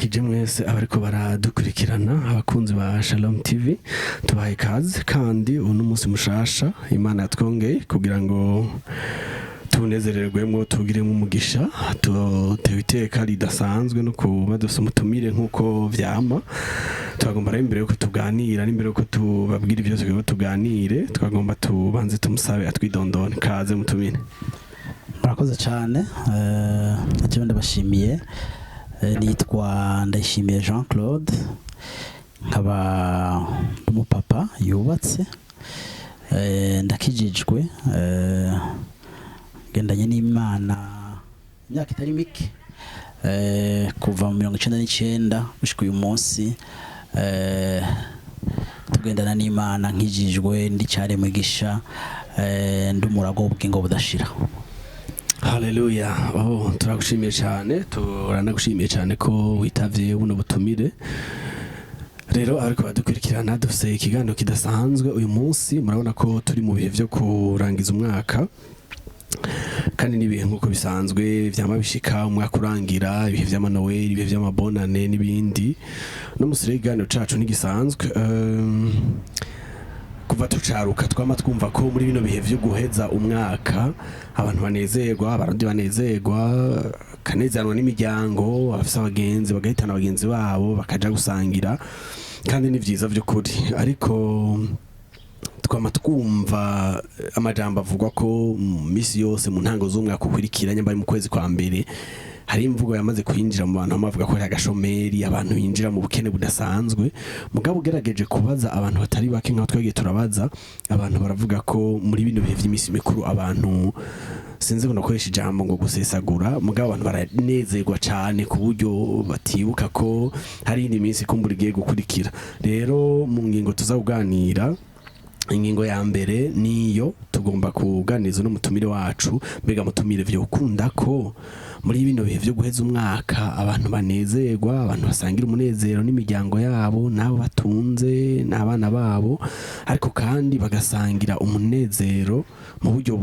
Turabaramukije mwese abariko baradukurikirana, abakunzi ba Shalom TV. Tubahaye ikaze kandi uyu ni umunsi mushasha Imana yatwongeye kugira ngo tunezererwemo, tugiremo umugisha. Tutewe iteka ridasanzwe no kuba dufise umutumire nk'uko vyama. Turagomba rero, imbere yuko tuganira n'imbere yuko tubabwira ivyo tugiye tuganire, twagomba tubanze tumusabe atwidondone. Kaze, mutumire. Murakoze cyane. Jewe ndabashimiye. Nitwa Ndayishimiye Jean Claude, nkaba umupapa yubatse, ndakijijwe, ngendanye n'Imana imyaka itari mike, kuva mu 99 gushika uyu munsi. Tugendana n'Imana, nkijijwe, ndi cyaremwe gisha, ndi umurago w'ubugingo budashira. Haleluya! Oh, turagushimiye cyane, turanagushimiye cyane ko witavye buno butumire. Rero ariko badukurikirana, dufise ikiganiro kidasanzwe uyu munsi. Murabona ko turi mu bihe vyo kurangiza umwaka, kandi n'ibihe nk'uko bisanzwe vyama bishika umwaka urangira, ibihe vy'amanoweli, ibihe vy'amabonane n'ibindi. No musi rero ikiganiro cacu ntigisanzwe. Kuva tucaruka twama twumva ko muri bino bihe vyo guheza umwaka abantu banezerwa, Abarundi banezerwa, kanezanwa n'imiryango, abafise abagenzi bagahitana abagenzi babo bakaja gusangira, kandi ni vyiza vy'ukuri. Ariko twama twumva amajambo avugwa ko mu misi yose mu ntango z'umwaka ukurikira, nyamba ari mu kwezi kwa mbere, hari imvugo yamaze kwinjira mu bantu bavuga ko ari agashomeri, abantu binjira mu bukene budasanzwe. Mugabo ugerageje kubaza abantu batari bake, nkaho twagiye turabaza abantu, baravuga ko muri bino bihe vy'imisi mikuru abantu, sinzi ngo nakoresha ijambo ngo gusesagura, mugabo abantu baranezerwa cane ku buryo batibuka ko hari iyindi minsi kumbura igiye gukurikira. Rero mu ngingo tuza kuganira, ingingo ya mbere niyo tugomba kuganiriza n'umutumire wacu. Mbega mutumire, vyokunda ko muri bino bihe vyo guheza umwaka abantu banezerwa, abantu basangira umunezero n'imiryango yabo n'abo batunze n'abana babo, ariko kandi bagasangira umunezero mu buryo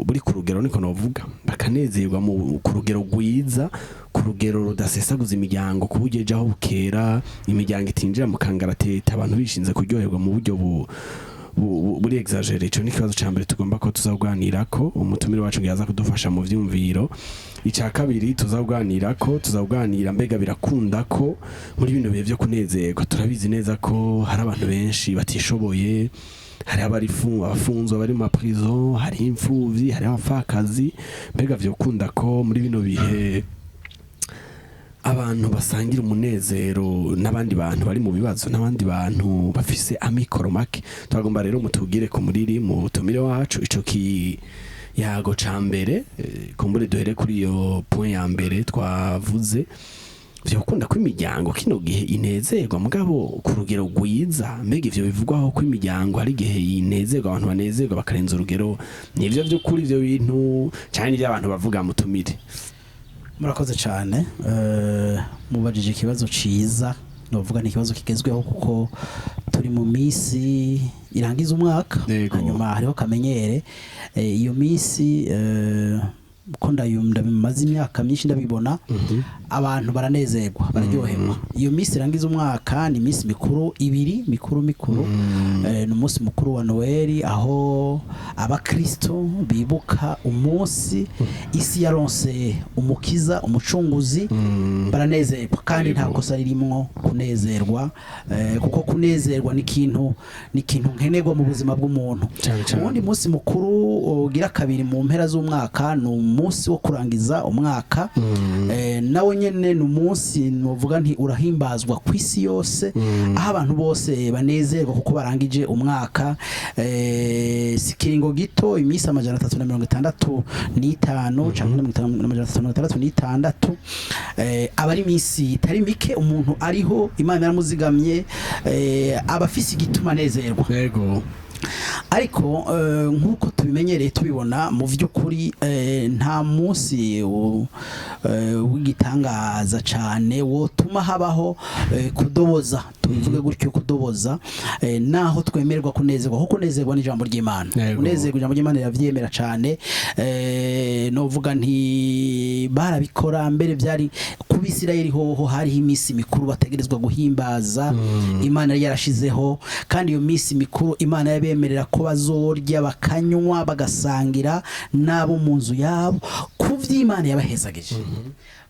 buri ku rugero, niko novuga, bakanezerwa ku rugero rwiza, ku rugero rudasesaguza imiryango, ku buryo ejo aho bukera imiryango itinjira mu kangaratete, abantu bishinze kuryoherwa mu buryo buri exagéré? Ico ni ikibazo ca mbere tugomba ko tuzaganirako, umutumire wacu ngiye aza kudufasha mu vyumviro. Ica kabiri tuzaganirako, tuzaganira mbega birakunda ko muri bino bihe vyo kunezerwa, turabizi neza ko hari abantu benshi batishoboye, hari abafunzwe bari mu ma prison, hari imfuvyi, hari abapfakazi, mbega vyokunda ko muri bino bihe abantu basangira umunezero n'abandi bantu bari mu bibazo, n'abandi bantu bafise amikoro make? Twagomba rero mutubwire ku muriri mu butumire wacu ico kiyago ca mbere. Kumbure duhere kuri iyo point ya mbere twavuze: vyokunda ko imiryango kino gihe inezerwa mugabo ku rugero rwiza? Mbega ivyo bivugwaho ko imiryango hari igihe inezerwa, abantu banezerwa bakarenza urugero, nivyo vy'ukuri ivyo bintu canke nivyo abantu bavuga, mutumire? Murakoze cyane. Mubajije ikibazo ciza, novuga ni ikibazo kigezweho kuko turi mu minsi irangiza umwaka. Hanyuma hariho kamenyere. Iyo minsi, ko ndabimaze imyaka myinshi ndabibona, abantu baranezerwa, bararyoherwa. Iyo minsi irangiza umwaka ni iminsi mikuru ibiri mikuru mikuru. Ni umunsi mukuru wa Noheli, aho abakristo bibuka umunsi isi yaronse umukiza, umucunguzi. Baranezerwa kandi nta kosa ririmwo kunezerwa, kuko kunezerwa ni ikintu nkenerwa mu buzima bw'umuntu. Cane cane. Uwundi munsi mukuru ugira kabiri mu mpera z'umwaka ni umunsi wo kurangiza umwaka. Nawe nyene ni umunsi novuga nti urahimbazwa ku isi yose, aho abantu bose banezerwa kuko barangije umwaka. Si ikiringo gito, iminsi 365 canke 366, aba ari iminsi itari mike umuntu ariho, Imana yaramuzigamye, aba afise igituma anezerwa. Ariko nk'uko tubimenyereye tubibona, mu by'ukuri nta munsi w'igitangaza cyane wotuma habaho kudoboza. Tubivuge gutyo, kudoboza, naho twemererwa kunezerwa, kuko kunezerwa ni ijambo ry'Imana. Kunezerwa, ijambo ry'Imana riravyemera cane. Novuga nti barabikora mbere, byari ku Bisirayeli hoho hariho iminsi mikuru bategerezwa guhimbaza, Imana yari yarashizeho. Kandi iyo minsi mikuru Imana yabemerera ko bazorya, bakanywa, bagasangira n'abo mu nzu yabo ku vy'Imana yabahezagije.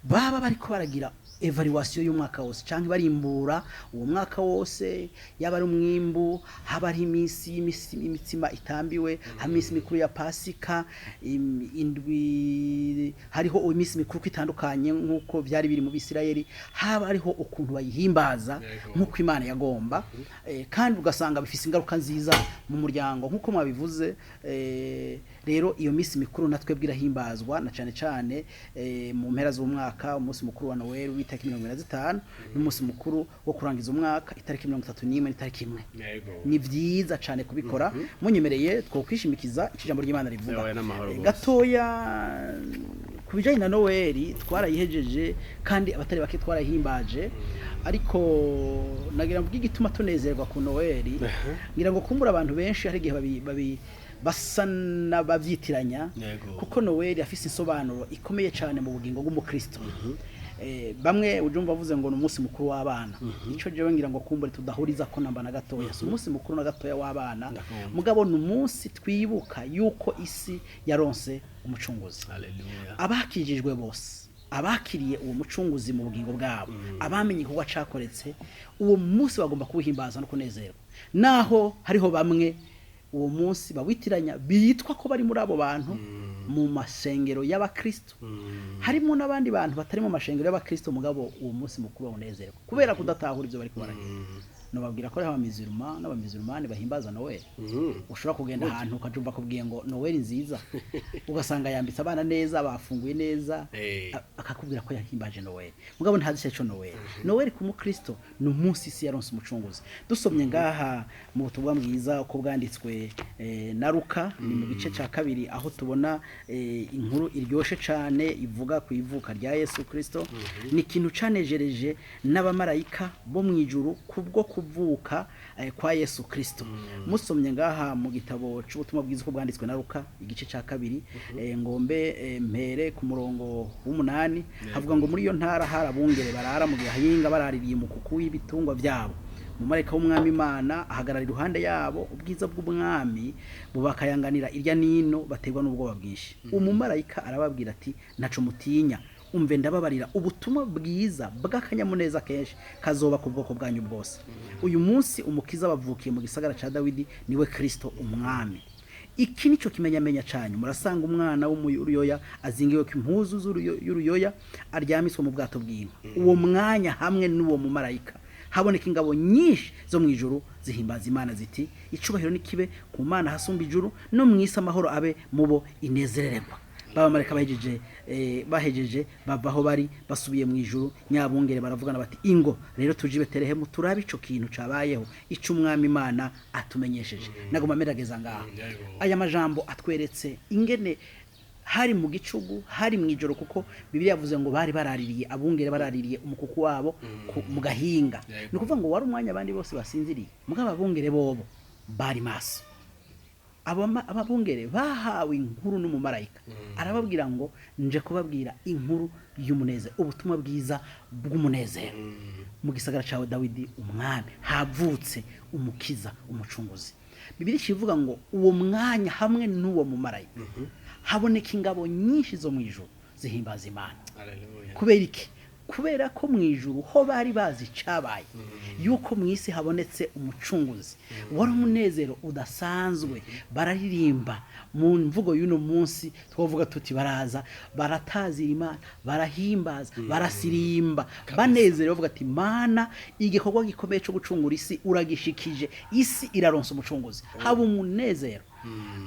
Baba bariko baragira évaluation y'umwaka wose canke barimbura uwo mwaka wose, yaba ari umwimbu, haba ari iminsi y'imitsima itambiwe, haba iminsi mikuru ya Pasika indwi, hariho iminsi mikuru uko itandukanye nk'uko vyari biri mu Bisirayeli, haba hariho ukuntu bayihimbaza nk'uko Imana yagomba. Kandi ugasanga bifise ingaruka nziza mu muryango nk'uko mwabivuze. Rero iyo minsi mikuru natwe irahimbazwa na cane cane mu mpera z'umwaka, umunsi mukuru wa Noel w'itariki 25 n'umunsi mukuru wo kurangiza umwaka, itariki 31 n'itariki 1. Ni vyiza cane kubikora. Munyemereye twokwishimikiza ico ijambo ry'Imana rivuga. Yawe n'amahoro gose. Gatoya ku bijanye na Noel, twarayihejeje kandi abatari bake twarayihimbaje, ariko nagira mvuge igituma tunezerwa ku Noel. Ngira ngo kumbura abantu benshi hari igihe babi basa n'abavyitiranya, kuko Noel afise insobanuro ikomeye cyane mu bugingo bw'umukristo. Bamwe ujumva bavuze ngo ni umunsi mukuru w'abana. Ico jewe ngira ngo kumbure tudahuriza ko namba na gatoya, si umunsi mukuru na gatoya w'abana. Mugabo ni umunsi twibuka yuko isi yaronse umucunguzi. Abakijijwe bose, abakiriye uwo mucunguzi mu bugingo bwabo, abamenye igikorwa cakoretse, uwo munsi bagomba kuwuhimbaza no kunezerwa. Naho hariho bamwe uwo munsi bawitiranya, bitwa ko bari muri abo bantu mu masengero y'abakristo, harimo n'abandi bantu batari mu mashengero y'abakristo, mugabo uwo munsi mukuru bawunezerwa kubera kudatahura ibyo bari baragira. Nobabwira ko hariho abamiziruma n'abamizirumani bahimbaza Noel. Ushobora kugenda ahantu ukajumva akubwiye ngo Noel nziza, ugasanga yambitse abana neza, bafunguye neza, akakubwira ko yahimbaje Noel, mugabo ntazi ico Noel. Noel ku mukristo ni umunsi isi yaronse umucunguzi. Dusomye ngaha mu butumwa bwiza uko bwanditswe na Luka, ni mu gice ca kabiri, aho tubona inkuru iryoshe cane ivuga ku ivuka rya Yesu Kristo. Ni ikintu canejereje n'abamarayika bo mu ijuru kubwo kuvuka kwa Yesu Kristo. Musomye ngaha mu gitabo c'ubutumwa bwiza uko bwanditswe na Luka, igice ca kabiri, ngombe mpere ku murongo w'8, havuga ngo: "Muri iyo ntara hari abungere barara mu gahinga, baraririye umukuku w'ibitungwa vyabo. Umumarayika w'Umwami Imana ahagarara iruhande yabo, ubwiza bw'Umwami bubakayanganira irya nino, baterwa n'ubwoba bwinshi. Umumarayika arababwira ati: 'Ntaco mutinya, umve ndababarira ubutumwa bwiza bw'akanyamuneza kenshi kazoba ku bwoko bwanyu bwose. Uyu munsi Umukiza bavukiye mu gisagara ca Dawidi, niwe Kristo Umwami. Iki nico kimenyamenya canyu: murasanga umwana w'umuyoya azingiwe ku impuzu y'uruyoya, aryamiswe mu bwato bw'inka.' Uwo mwanya hamwe n'uwo mumarayika haboneka ingabo nyinshi zo mu ijuru zihimbaza Imana ziti: 'Icubahiro nikibe ku Mana hasumba ijuru, no mu isi amahoro abe mubo inezerererwa.' Babamarayika bahejeje bava aho bari basubiye mu ijuru, nyabungere baravugana bati: 'Ingo rero tuje i Betelehemu turabe ico kintu cabayeho, ico Umwami Imana atumenyesheje.'" Nagomba merageza ngaha. Aya majambo atweretse ingene hari mu gicugu, hari mu ijoro, kuko Bibiliya yavuze ngo bari baraririye, abungere baraririye umukuku wabo mu gahinga. Ni ukuvuga ngo wari umwanya abandi bose basinziriye, mugabo abungere bobo bari maso. Ababungere bahawe inkuru n'umumarayika, arababwira ngo: "Nje kubabwira inkuru y'umunezero, ubutumwa bwiza bw'umunezero. Mu gisagara cyawe Dawidi umwami havutse Umukiza, Umucunguzi." Bibiliya ivuga ngo uwo mwanya hamwe n'uwo mumarayika haboneka ingabo nyinshi zo mu ijuru zihimbaza Imana. Kubera iki? Kubera ko mu ijuru ho bari bazi icabaye, yuko mu isi habonetse umucunguzi. Wari umunezero udasanzwe, bararirimba. Mu mvugo y'uno munsi twavuga tuti baraza baratazira Imana, barahimbaza, barasirimba banezerewe, bavuga ati: "Mana, igikorwa gikomeye cyo gucungura isi uragishikije, isi iraronsa umucunguzi." Haba umunezero.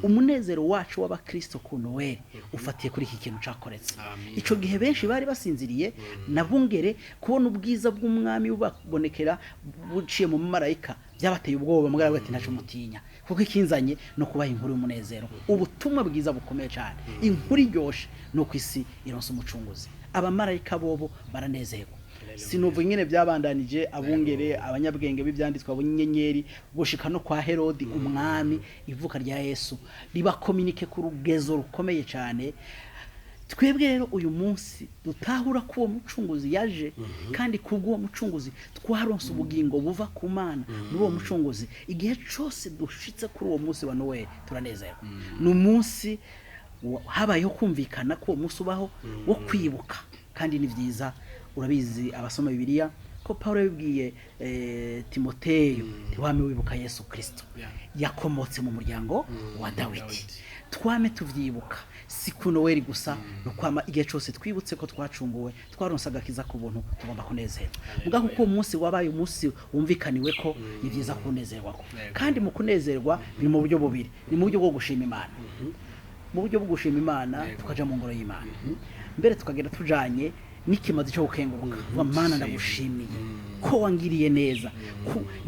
Umunezero wacu w'abakristo ku Noel ufatiye kuri iki kintu cakoretse. Ico gihe benshi bari basinziriye, nabungere kubona ubwiza bw'Umwami bubabonekera buciye mu marayika byabateye ubwoba. Mugabo ati: "Ntaco mutinya, kuko ikinzanye no kubaha inkuru y'umunezero, ubutumwa bwiza bukomeye cyane, inkuru iryoshe, no ku isi ironsa umucunguzi." Abamarayika bobo baranezerwa. Sinuva ingene byabandanije, abungere, abanyabwenge b'ibyanditswe, abunyenyeri, gushika no kwa Herodi umwami. Ivuka rya Yesu riba communiqué ku rugezo rukomeye cyane. Twebwe rero uyu munsi dutahura ko uwo mucunguzi yaje, kandi kubw'uwo mucunguzi twaronse ubugingo buva ku Mana. Muri uwo mucunguzi, igihe cyose dushitse kuri uwo munsi wa Noel turanezerwa. Ni umunsi habayeho kumvikana ko uwo munsi ubaho wo kwibuka, kandi ni byiza. Urabizi, abasoma Bibiliya, ko Paul yabibwiye Timoteyo: "Ntiwame wibuka Yesu Kristo yakomotse mu muryango wa Dawidi." Twame tuvyibuka, si ku Noweli gusa, no kwama igihe cyose twibutse ko twacunguwe, twaronse agakiza ku buntu, tugomba kunezerwa. Muga kuko uwo munsi wabaye umunsi wumvikaniwe ko ni byiza kunezerwa ko, kandi mu kunezerwa biri mu buryo bubiri: ni mu buryo bwo gushima Imana, mu buryo bwo gushima Imana tukaja mu ngoro y'Imana mbere, tukagenda tujanye n'ikimazi cyo gukenguruka, vuga: "Mana, ndagushimiye ko wangiriye neza,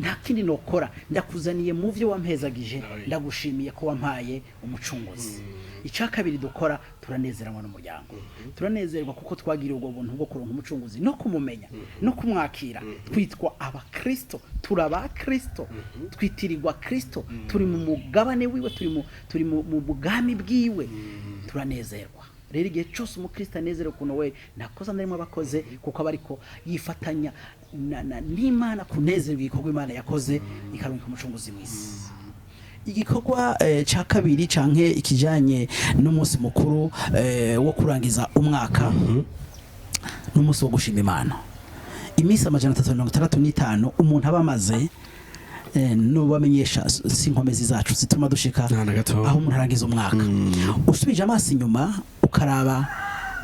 nta kindi nokora, ndakuzaniye mu byo wampezagije, ndagushimiye ko wampaye umucunguzi." Icya kabiri dukora, turanezeranwa n'umuryango. Turanezerwa kuko twagiriye ubwo buntu bwo kuronka umucunguzi no kumumenya no kumwakira. Twitwa abakristo, turi abakristo, twitirirwa Kristo, turi mu mugabane wiwe, turi mu bwami bwiwe. Turanezerwa rero igihe cyose umukristo anezerewe ku Noel, nta kosa na rimwe aba akoze, kuko aba ariko yifatanya n'Imana kunezerwa igikorwa Imana yakoze ikarungika umucunguzi mw'isi. Igikorwa cya kabiri canke ikijanye n'umunsi mukuru wo kurangiza umwaka n'umunsi wo gushima Imana. Iminsi 365 umuntu aba amaze, nubamenyesha si inkomezi zacu zituma dushika Nta na gato. aho umuntu arangiza umwaka. Usubije amaso inyuma ukaraba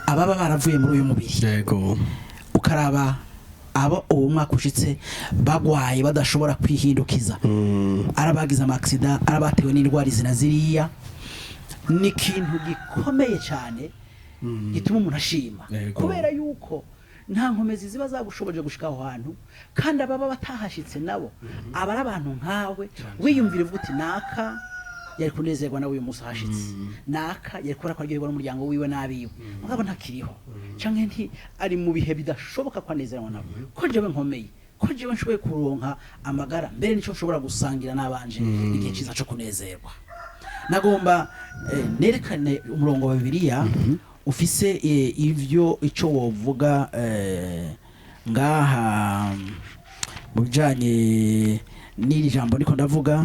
ababa baravuye muri uyu mubiri, ukaraba abo uwo mwaka ushitse bagwaye badashobora kwihindukiza, arabagize ama accident, arabatewe n'indwara izi na ziriya, ni ikintu gikomeye cyane gituma umuntu ashima, kubera yuko nta nkomezi ziba zagushoboje gushika aho hantu. Kandi ababa batahashitse nabo aba ari abantu nkawe. Wiyumvira uvuga uti: "Naka yari kunezerwa nawe uyu munsi ahashitse, naka yari kubona ko aryoherwa n'umuryango wiwe n'abiwe, mugabo ntakiriho canke nti ari mu bihe bidashoboka ko anezerwa nabo. Ko jewe nkomeye, ko jewe nshoboye kuronka amagara, mbere nico nshobora gusangira n'abanje, igihe ciza co kunezerwa." Nagomba nerekane umurongo wa Bibiliya ufise ivyo ico wovuga ngaha mu bijanye n'iri jambo niko ndavuga.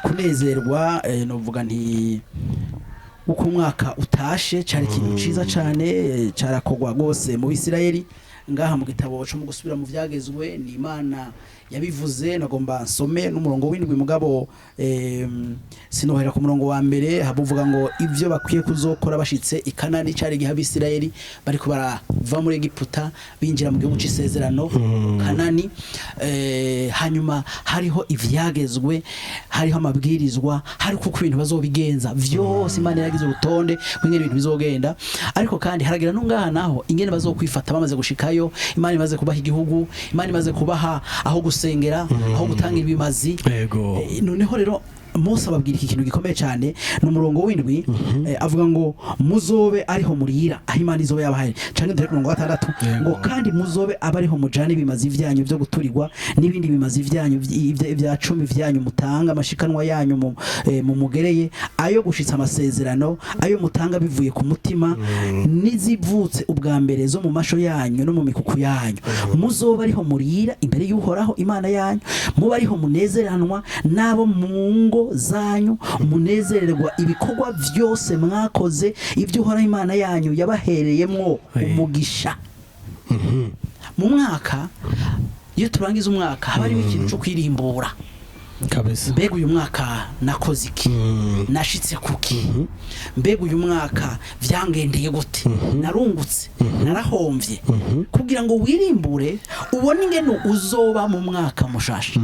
Kunezerwa, novuga nti uko umwaka utashe cari ikintu ciza cane, carakorwa rwose mu Bisirayeli. Ngaha mu gitabo co mu Gusubira mu Vyagezwe, ni Imana yabivuze. Nagomba nsome n'umurongo w'indwi, mugabo sinohera ku murongo wa mbere. Habuvuga ngo ivyo bakwiye kuzokora bashitse i Kanani. Cari igihe Abisirayeli bariko barava muri Egiputa binjira mu gihugu c'isezerano, Kanani. Hanyuma hariho ivyagezwe, hariho amabwirizwa, hari kuko ibintu bazobigenza vyose. Imana yaragize urutonde rw'ingene ibintu bizogenda, ariko kandi haragira no ngaha naho ingene bazokwifata bamaze gushikayo, Imana imaze kubaha igihugu, Imana imaze kubaha aho gusengera, aho gutanga ibimazi. Noneho rero Mose ababwira iki kintu gikomeye cyane, ni umurongo w'indwi, avuga ngo muzobe ariho murira aho Imana izobe yabahaye, canke dore ku murongo wa gatandatu, ngo kandi muzobe aba ariho mujana ibimazi vyanyu vyo guturirwa n'ibindi bimazi vyanyu vya cumi vyanyu mutanga, amashikanwa yanyu mu mugereye, ayo gushitsa amasezerano, ayo mutanga bivuye ku mutima, n'izivutse ubwa mbere zo mu masho yanyu no mu mikuku yanyu. Muzoba ariho murira imbere y'Uhoraho Imana yanyu, muba ariho munezeranwa n'abo mu ngo zanyu, munezererwa ibikorwa vyose mwakoze, ibyo Uhoraho Imana yanyu yabahereyemwo umugisha. Mu mwaka, iyo turangiza umwaka, haba harimo ikintu cyo kwirimbura. Mbega uyu mwaka nakoze iki? Nashitse kuki? Mbega uyu mwaka vyangendeye gute? Narungutse, narahomvye? Kugira ngo wirimbure ubone ingene uzoba mu mwaka mushasha.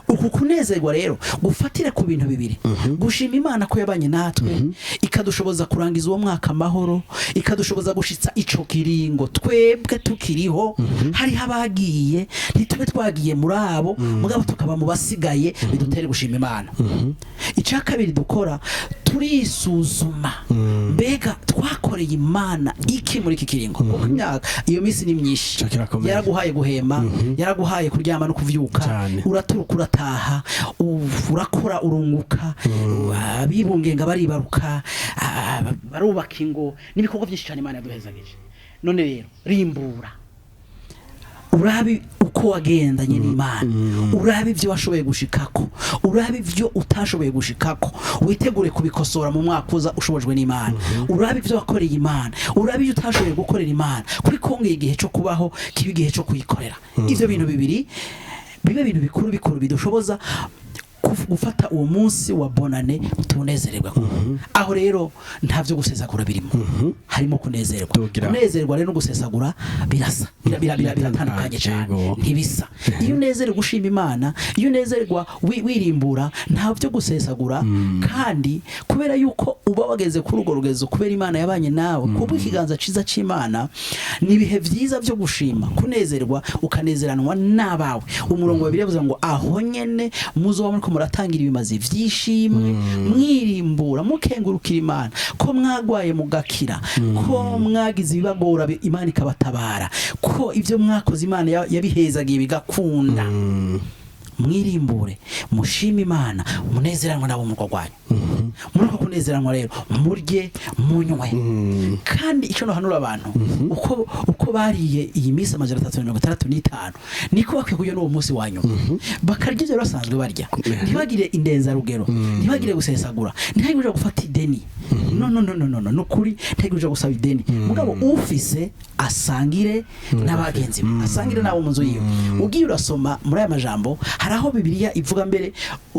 Uku kunezerwa rero gufatira ku bintu bibiri: gushima Imana ko yabanye natwe ikadushoboza kurangiza uwo mwaka amahoro, ikadushoboza gushitsa ico kiringo twebwe tukiriho. Hariho abagiye, ntitube twagiye muri abo, mugabo tukaba mu basigaye. Bidutere gushima Imana. Icya kabiri dukora, turisuzuma: mbega twakoreye Imana iki muri iki kiringo? Kuko imyaka, iyo minsi ni myinshi. Ico kirakomeye. Yaraguhaye guhema, yaraguhaye kuryama no kuvyuka. Uraturuka, urataha, urakora, urunguka, abibungenga baribaruka, barubaka ingo n'ibikorwa byinshi cyane Imana yaduhezagije. None rero rimbura, urabe uko wagendanye n'Imana, urabe ibyo washoboye gushikako, urabe ibyo utashoboye gushikako, witegure kubikosora mu mwaka uza ushobojwe n'Imana. Urabe ibyo wakoreye Imana, urabe ibyo utashoboye gukorera Imana, kuri kongera igihe cyo kubaho kiba igihe cyo kuyikorera. Ibyo bintu bibiri bibe ibintu bikuru bikuru bidushoboza gufata uwo munsi wa Bonane tunezererwe. Aho rero nta byo gusesagura birimo, harimo kunezerwa. Tugira. Kunezerwa rero no gusesagura birasa, biratandukanye cyane. Ntibisa. Iyo unezerwa ushima Imana, iyo unezerwa wirimbura, nta byo gusesagura. Kandi kubera yuko uba wageze kuri urwo rugezo kubera Imana yabanye nawe, kubwo ikiganza cyiza cy'Imana, ni ibihe byiza byo gushima, kunezerwa, ukanezeranwa n'abawe. Umurongo wa Bibiliya uvuga ngo aho nyene muzoba muriko muratangira ibimazi vy'ishimwe, mwirimbura, mukengurukira Imana ko mwagwaye mugakira, ko mwagize ibibagora Imana ikabatabara, ko ibyo mwakoze Imana yabihezagiye bigakunda. Mwirimbure, mushime Imana, munezeranwe nabo mu rugo rwanyu. Muri uko kunezeranwa rero, murye, munywe. Kandi icyo nohanura abantu, uko bariye iyi minsi 365, niko bakwiye kurya n'uwo munsi wa nyuma, bakarya ibyo basanzwe barya. Ntibagire indenzarugero, ntibagire gusesagura, ntihagire uja gufata ideni. No, no, no, no, no, no, nukuri ntihagire uja gusaba ideni. Mugabo ufise asangire n'abagenzi be, asangire n'abo mu nzu yiwe. Ugiye urasoma muri aya majambo, hari aho Bibiliya ivuga mbere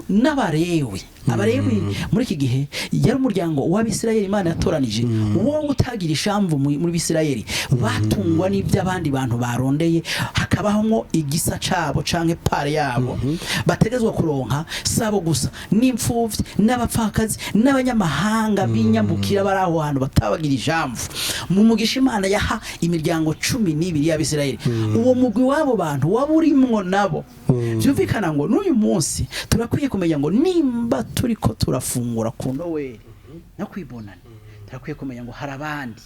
n'Abarewi. Abarewi muri iki gihe yari umuryango w'Abisirayeli Imana yatoranije, wowe utagira ishamvu muri Bisirayeli, batungwa n'iby'abandi bantu barondeye, hakabaho igisa cabo canke part yabo bategezwa kuronka. Sabo gusa, n'imfuvyi n'abapfakazi n'abanyamahanga b'inyambukira bari aho hantu batabagira ijambo. Mu mugisha Imana yaha imiryango 12 y'Abisirayeli, uwo mugwi w'abo bantu waba urimwo nabo. Byumvikana ngo n'uyu munsi turakwiye kumenya ngo nimba turiko turafungura ku Noweli no kwibonana, turakwiye kumenya ngo hari abandi.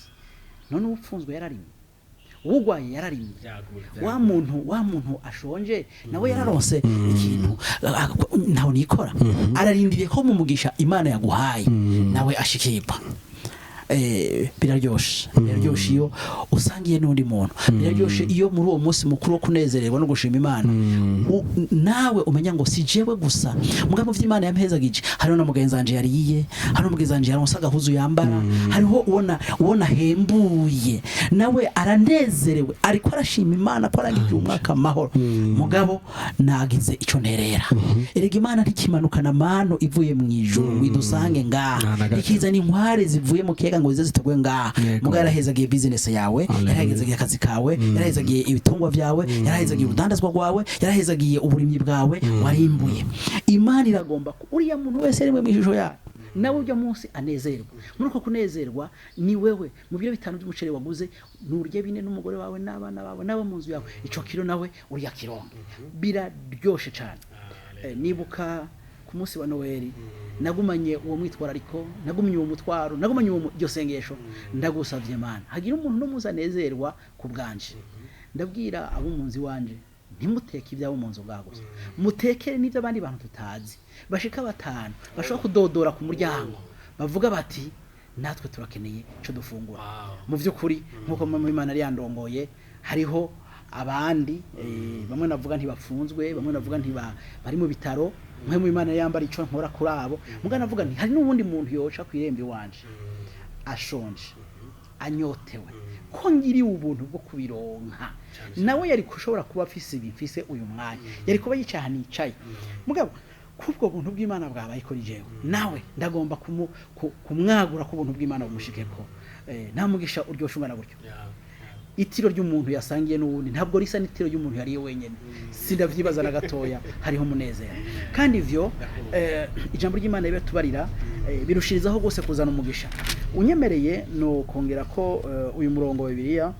None upfunzwe yararimye, ugwaye yararimye, wa muntu ashonje nawe yararonse ikintu, ntawe nikora ararindiriye ko mu mugisha Imana yaguhaye nawe ashikirwa. Biraryoshe iyo usangiye n'undi muntu. Biraryoshe iyo muri uwo munsi mukuru wo kunezererwa no gushima Imana, nawe umenya ngo si jewe gusa mugabo vy'Imana yampezagije, hariho na mugenzi wanje yariye, hariho mugenzi wanje yaronse agahuzu yambara, hariho ubona hembuye, nawe aranezerewe, ariko arashima Imana ko arangije umwaka amahoro. Mugabo nagize ico nterera. Erega Imana ntikimanukana mano ivuye mu ijuru ngo idusange ngaha. Nta na gato. Ikizana inkware zivuye mu kiyaga ngo zize zitugwe ngaha. Mugabo yarahezagiye business yawe, yarahezagiye akazi kawe, yarahezagiye ibitungwa byawe, yarahezagiye urudandazwa rwawe, yarahezagiye uburimyi bwawe warimbuye. Imana iragomba ko uriya muntu wese rimwe mu ishusho yayo nawe ujya munsi anezerwa. Muri uko kunezerwa, ni wewe mu biro 5 by'umuceri waguze, nurye 4 n'umugore wawe n'abana bawe n'abo mu nzu yawe, ico kiro nawe uriya kironke. Biraryoshe cyane. Nibuka ku munsi wa Noheli nagumanye uwo mwitwarariko, nagumanye uwo mutwaro, nagumanye uwo iryo sengesho: ndagusavye Mana, hagira umuntu n'umuzi anezerwa ku bwanje. Ndabwira abo mu nzu iwanje, ntimuteke ibyabo mu nzu bwa gusa, mutekere n'ibyo abandi bantu tutazi bashika batanu bashobora kudodora ku muryango bavuga bati natwe turakeneye ico dufungura. Mu by'ukuri, nk'uko mu Imana yari yandongoye, hariho abandi, bamwe navuga ntibapfunzwe, bamwe navuga ntiba bari mu bitaro. Mwe mu Imana yambara ico nkora kuri abo, muga navuga nti hari n'uwundi muntu yoca ku irembo iwanje ashonje, anyotewe, ko ngiriwe ubuntu bwo kubironka, nawe yari kushobora kuba afise ibi mfise uyu mwanya, yari kuba yicaye ahantu yicaye. Mugabo kubwo buntu bw'Imana bwabaye kuri jewe, nawe ndagomba kumwagura ko ubuntu bw'Imana bumushikeko. Nta mugisha uryoshe ungana gutyo. Itiro ry'umuntu yasangiye n'uwundi ntabwo risa n'itiro ry'umuntu yariye wenyine, sindavyibaza na gatoya. Hariho umunezero. Kandi ivyo ijambo ry'Imana ribatubarira, birushirizaho rwose kuzana umugisha. Unyemereye no kongera ko uyu murongo wa Bibiliya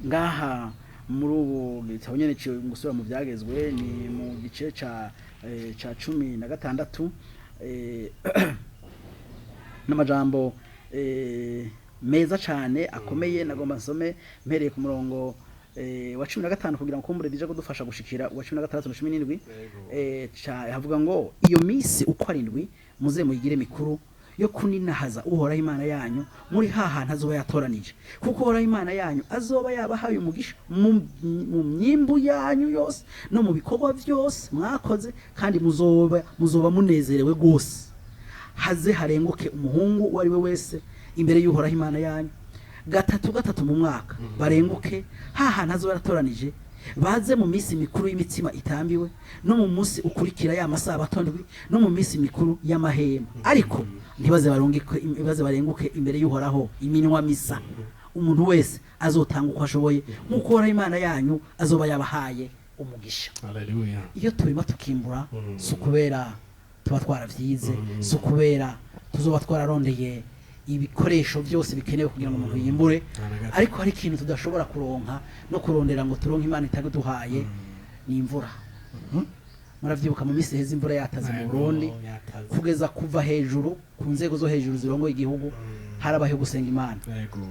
ngaha. Muri ubu gitabo nyene gusubira mu byagezwe, ni mu gice ca 16, n'amajambo meza cane akomeye. Nagomba nsome mpereye ku murongo wa 15 kugira ngo kumbure bije kudufasha gushikira uwa 16 na 17. Havuga ngo: "Iyo misi uko arindwi muze muyigire mikuru yo kuninahaza Uhoraho Imana yanyu muri ha hantu azoba yatoranije, kuko Uhoraho Imana yanyu azoba yabahaye umugisha mu myimbu yanyu yose no mu bikorwa byose mwakoze, kandi muzoba munezerewe rwose. Haze harenguke umuhungu uwo ari we wese imbere y'Uhoraho Imana yanyu gatatu gatatu mu mwaka, barenguke ha hantu azoba yaratoranije, baze mu minsi mikuru y'imitsima itambiwe, no mu munsi ukurikira ya masabato ndwi, no mu minsi mikuru y'amahema. Ariko ntibaze barenguke imbere y'Uhoraho iminwa misa. Umuntu wese azotanga uko ashoboye, nk'uko Uhoraho Imana yanyu azoba yabahaye umugisha." Haleluya. Iyo turima tukimbura, si ukubera tuba twaravyize, si ukubera tuzoba twararondeye ibikoresho byose bikenewe kugira ngo umuntu yimbure, ariko hari ikintu tudashobora kuronka no kurondera ngo turonke Imana itaduhaye, ni imvura. Muravyibuka mu minsi iheze imvura yataze mu Burundi, Yataze. kugeza kuva hejuru ku nzego zo hejuru zirongoye igihugu harabayeho gusenga Imana.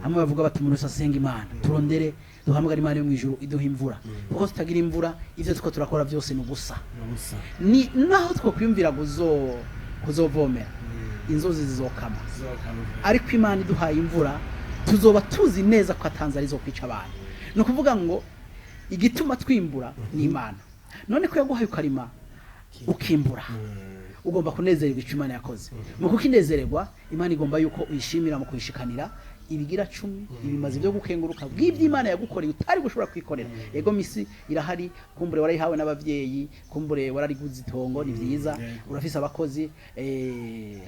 Hamwe bavuga bati: "Umuntu wese asenga Imana, turondere, duhamagare Imana yo mu ijuru iduha imvura, kuko tutagira imvura ivyo turiko turakora byose ni ubusa." Ubusa. Ni naho twokwiyumvira kuzovomera, inzuzi zizokama, ariko Imana iduhaye imvura tuzoba tuzi neza ko atanzara izokwica abantu. Ni ukuvuga ngo igituma twimbura ni Imana. None ko yaguhaye ukarima ukimbura, ugomba kunezererwa icyo Imana yakoze. Mu kukinezererwa, Imana igomba yuko uyishimira mu kuyishikanira ibigira cumi, ibimazi byo gukenguruka bw'ibyo Imana yagukoreye utari gushobora kwikorera. Yego, misi irahari, kumbure warayihawe n'abavyeyi, kumbure warariguze itongo, ni vyiza, urafise abakozi,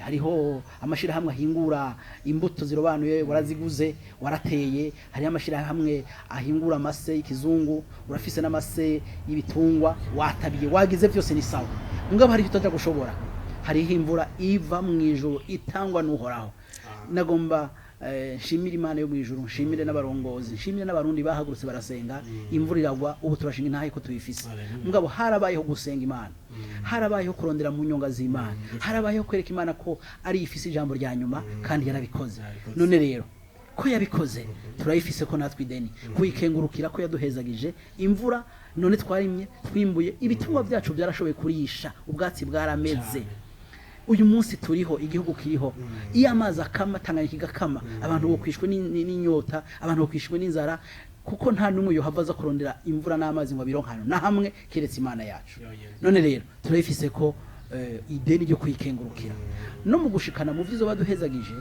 hariho amashirahamwe ahingura imbuto zirobanuye, waraziguze warateye, hariho amashirahamwe ahingura amase y'ikizungu, urafise n'amase y'ibitungwa, watabiye, wagize byose, ni sawa. Mugabo hari icyo utaja gushobora: hariho imvura iva mu ijuru itangwa n'Uhoraho. Nagomba nshimire Imana yo mu ijuru, nshimire n'abarongozi, nshimire n'Abarundi bahagurutse barasenga, imvura iragwa. Ubu turashinga intahe ko tuyifise. Haleluya. Mugabo harabayeho gusenga Imana, harabayeho kurondera mu nyonga z'Imana, harabayeho kwereka Imana ko ari ifise ijambo rya nyuma, kandi yarabikoze. Yarabikoze. None rero ko yabikoze, turayifise ko natwe ideni kuyikengurukira ko yaduhezagije imvura. None twarimye, twimbuye, ibitungwa byacu byarashoboye kurisha, ubwatsi bwarameze. Uyu munsi turiho, igihugu kiriho. Iyo amazi akama, Tanganyika igakama, abantu bokwishwe n'inyota, abantu bokwishwe n'inzara, kuko nta n'umwe yohava aza kurondera imvura n'amazi ngo abironke hano na hamwe keretse Imana yacu. None rero turayifise ko ideni ryo kuyikengurukira no mu gushikana mu vyizo baduhezagije,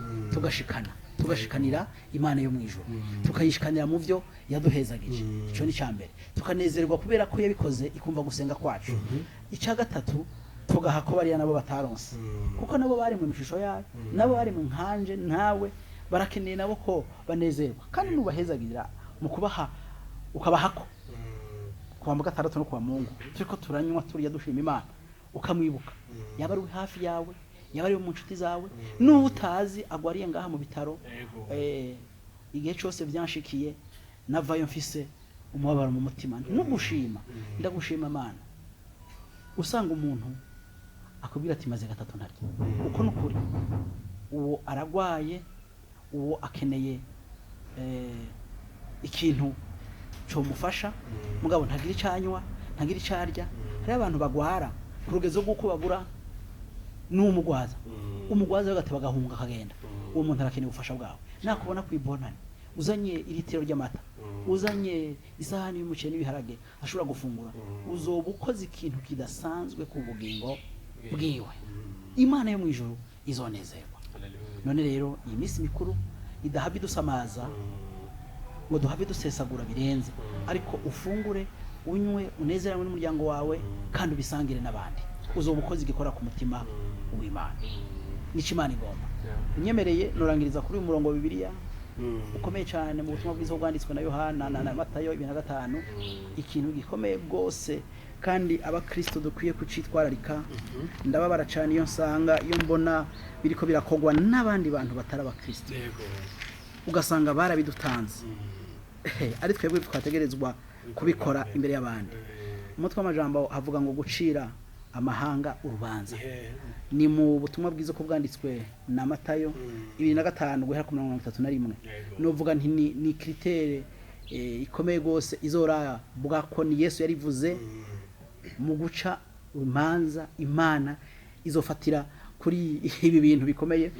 tugashikanira Imana yo mu ijuru, tukayishikanira mu vyo yaduhezagije. Ico ni mbere, tukanezerwa kubera ko yabikoze, ikumva gusenga kwacu. Icya gatatu, tugaha ko bariya nabo bataronse, kuko nabo bari mu ishusho yayo, nabo bari mu nkanje ntawe, barakeneye nabo ko banezerwa. Kandi nubahezagira mu kubaha, ukabahako kuwa mu gatandatu no kuwa Mungu turiko turanywa, turya, dushima Imana, ukamwibuka, yaba ari hafi yawe, yaba ari mu nshuti zawe, n'uwo utazi agwariye ngaha mu bitaro. Igihe cyose byanshikiye navayo mfise umubabaro mu mutima no gushima: "Ndagushima Mana." Usanga umuntu akubwira ati: "Maze gatatu ntarya." Uko nukuri, uwo aragwaye, uwo akeneye ikintu comufasha, mugabo ntagira icyo anywa, ntagira icyo arya. Hariho abantu bagwara ku rugezo rw'uko babura n'umugwaza, umugwaza we agateba agahunga akagenda. Uwo muntu arakeneye ubufasha bwawe. Nakubona ku ibonane uzanye iritiro ry'amata, uzanye isahani y'umuceri n'ibiharage ashobora gufungura, uzoba ukoze ikintu kidasanzwe ku bugingo bwiwe. Imana yo mu ijuru izonezerwa. None rero iyi minsi mikuru idahava idusamaza ngo duhave dusesagura birenze, ariko ufungure, unywe, unezeranwe n'umuryango wawe, kandi ubisangire n'abandi. Uzoba ukoze igikora ku mutima w'Imana. Nico Imana igomba. Unyemereye nurangiriza kuri uyu murongo wa Bibiliya ukomeye cyane mu butumwa bwiza bwanditswe na Yohana na Matayo 25, ikintu gikomeye rwose kandi Abakristo dukwiye kucitwararika. Ndababara cyane iyo nsanga, iyo mbona biriko birakogwa n'abandi bantu batari Abakristo, ugasanga barabidutanze, ari twebwe twategerezwa. Kubikora imbere y'abandi. Umutwe w'amajambo havuga ngo gucira amahanga urubanza. Ni mu butumwa bwiza ko bwanditswe na Matayo 25 guhera ku 31. Novuga nti ni critère ikomeye gose izora bwa ko ni Yesu yarivuze mu guca imanza. Imana izofatira kuri ibi bintu bikomeye.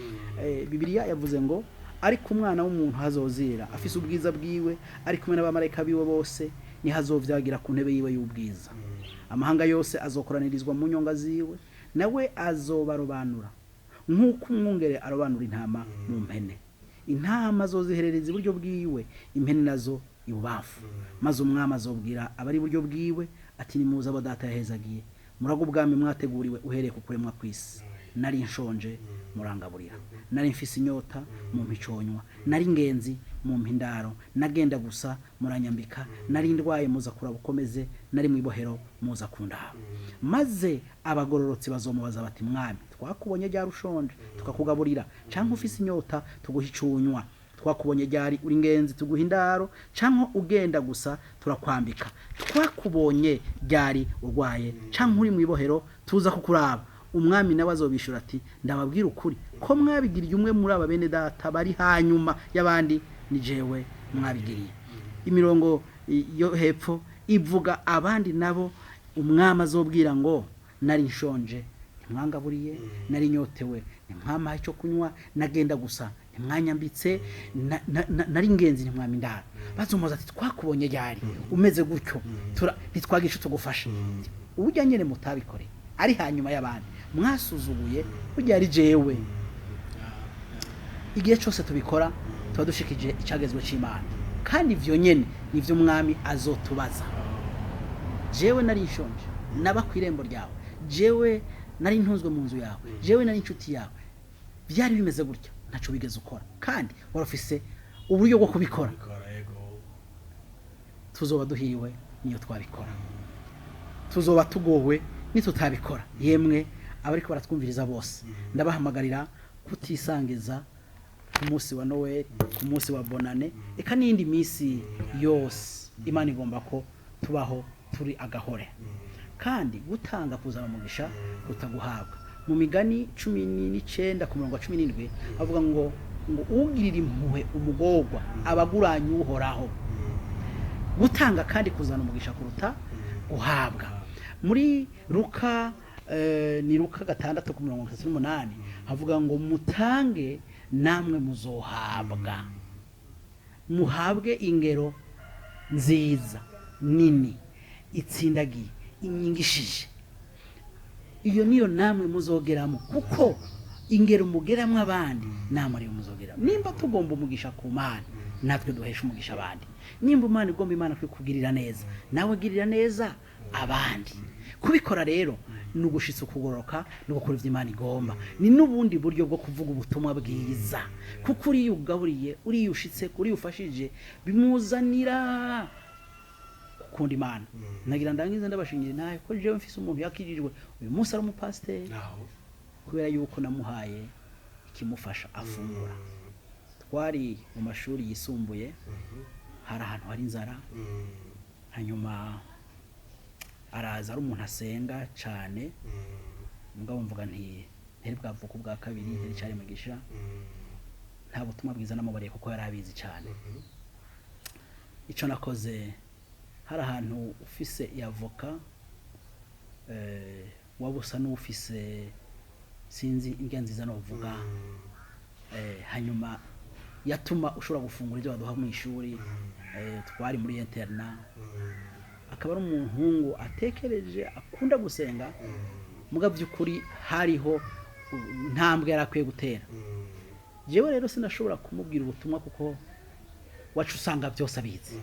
Bibiliya yavuze ngo: "Ariko Umwana w'umuntu hazozira afise ubwiza bwiwe, ari kumwe n'abamarayika biwe bose, nihazovyagira ku ntebe yiwe y'ubwiza. Amahanga yose azokoranirizwa mu nyonga ziwe, nawe azobarobanura nk'uko umwungere arobanura intama mu mpene. Intama azoziherereza iburyo bwiwe, impene nazo ibubamfu. Maze Umwami azobwira abari iburyo bwiwe ati: 'Nimuze abo Data yahezagiye, muraga ubwami mwateguriwe uhereye ku kuremwa kw'isi. Nari nshonje, murangaburira; nari mfise inyota, mumpa iconywa; nari ngenzi, mumpa indaro; nagenda gusa, muranyambika; nari ndwaye, muza kuraba ukomeze; nari mu ibohero, muza kundaba.' Maze abagororotsi bazomubaza bati: 'Mwami, twakubonye ryari ushonje, tukakugaburira, canke ufise inyota, tuguha icunywa? Twakubonye ryari uri ngenzi, tuguha indaro, canke ugenda gusa, turakwambika? Twakubonye ryari urwaye, canke uri mu ibohero, tuza kukuraba?' Umwami nawe azobishura ati: 'Ndababwira ukuri ko mwabigiriye umwe muri aba bene Data bari hanyuma y'abandi, ni jewe mwabigiriye.'" Imirongo yo hepfo ivuga abandi nabo Umwami azobwira ngo: "Nari nshonje, ntimwangaburiye; nari nyotewe, ntimwampaye icyo kunywa; nagenda gusa, ntimwanyambitse; nari ngenzi, ntimwampa indaro." Bazomubaza ati: "Twakubonye ryari umeze gutyo, ntitwagira ico tugufasha?" Uburyo nyene mutabikoreye ari hanyuma y'abandi mwasuzuguye, burya ari jewe. Igihe cyose tubikora, tuba dushikije icyagezwe c'Imana, kandi ivyo nyene nivyo Umwami azotubaza. Jewe nari nshonje, naba ku irembo ryawe; jewe nari ntunzwe mu nzu yawe; jewe nari inshuti yawe, byari bimeze gutya, ntaco wigeze ukora kandi wari ufise uburyo bwo kubikora. Tuzoba duhiriwe niyo twabikora, tuzoba tugowe nitutabikora. Yemwe abariko baratwumviriza bose, ndabahamagarira kutisangiza ku munsi wa Noel, ku munsi wa Bonane, eka n'iyindi minsi yose. Imana igomba ko tubaho turi agahore, kandi gutanga kuzana umugisha kutaguhabwa. Mu Migani 19 ku murongo wa 17 avuga ngo ugirira impuhwe umugorwa abaguranye Uhoraho. Gutanga kandi kuzana umugisha kuruta guhabwa. Muri Luka, ni Luka 6 ku 38, havuga ngo: "Mutange, namwe muzohabwa, muhabwe ingero nziza nini itsindagiye inyingishije. Iyo niyo namwe muzogeramo, kuko ingero mugeramo abandi, namwe ariyo muzogeramo." Nimba tugomba umugisha ku Mana, natwe duhesha umugisha abandi. Nimba Imana igomba, Imana kwikugirira neza, nawe girira neza abandi. Kubikora rero ni ugushitsa ukugororoka, ni ugukora ivyo Imana igomba, ni n'ubundi buryo bwo kuvuga ubutumwa bwiza, kuko uriya ugaburiye, uriya ushitse, uriya ufashije, bimuzanira gukunda Imana. Nagira ndangize ndabashingira intahe ko jewe mfise umuntu yakirijwe, uyu munsi ari umupasiteri, kubera yuko namuhaye ikimufasha afungura. Twari mu mashuri yisumbuye, hari ahantu hari inzara, hanyuma araza ari umuntu asenga cyane. Mugabo mvuga nti nteri bwavuka ubwa kabiri, nteri cyari mugisha. Nta butumwa bwiza namubariye kuko yari abizi cyane. Icyo nakoze, hari ahantu ufise avoka, waba usa n'ufise, sinzi indya nziza novuga, hanyuma yatuma ushobora gufungura ibyo baduha mu ishuri. Twari muri internat. Akaba ari umuhungu atekereje, akunda gusenga, muga by'ukuri hariho intambwe yari akwiye gutera. Jewe rero sinashobora kumubwira ubutumwa kuko wacu usanga byose abizi.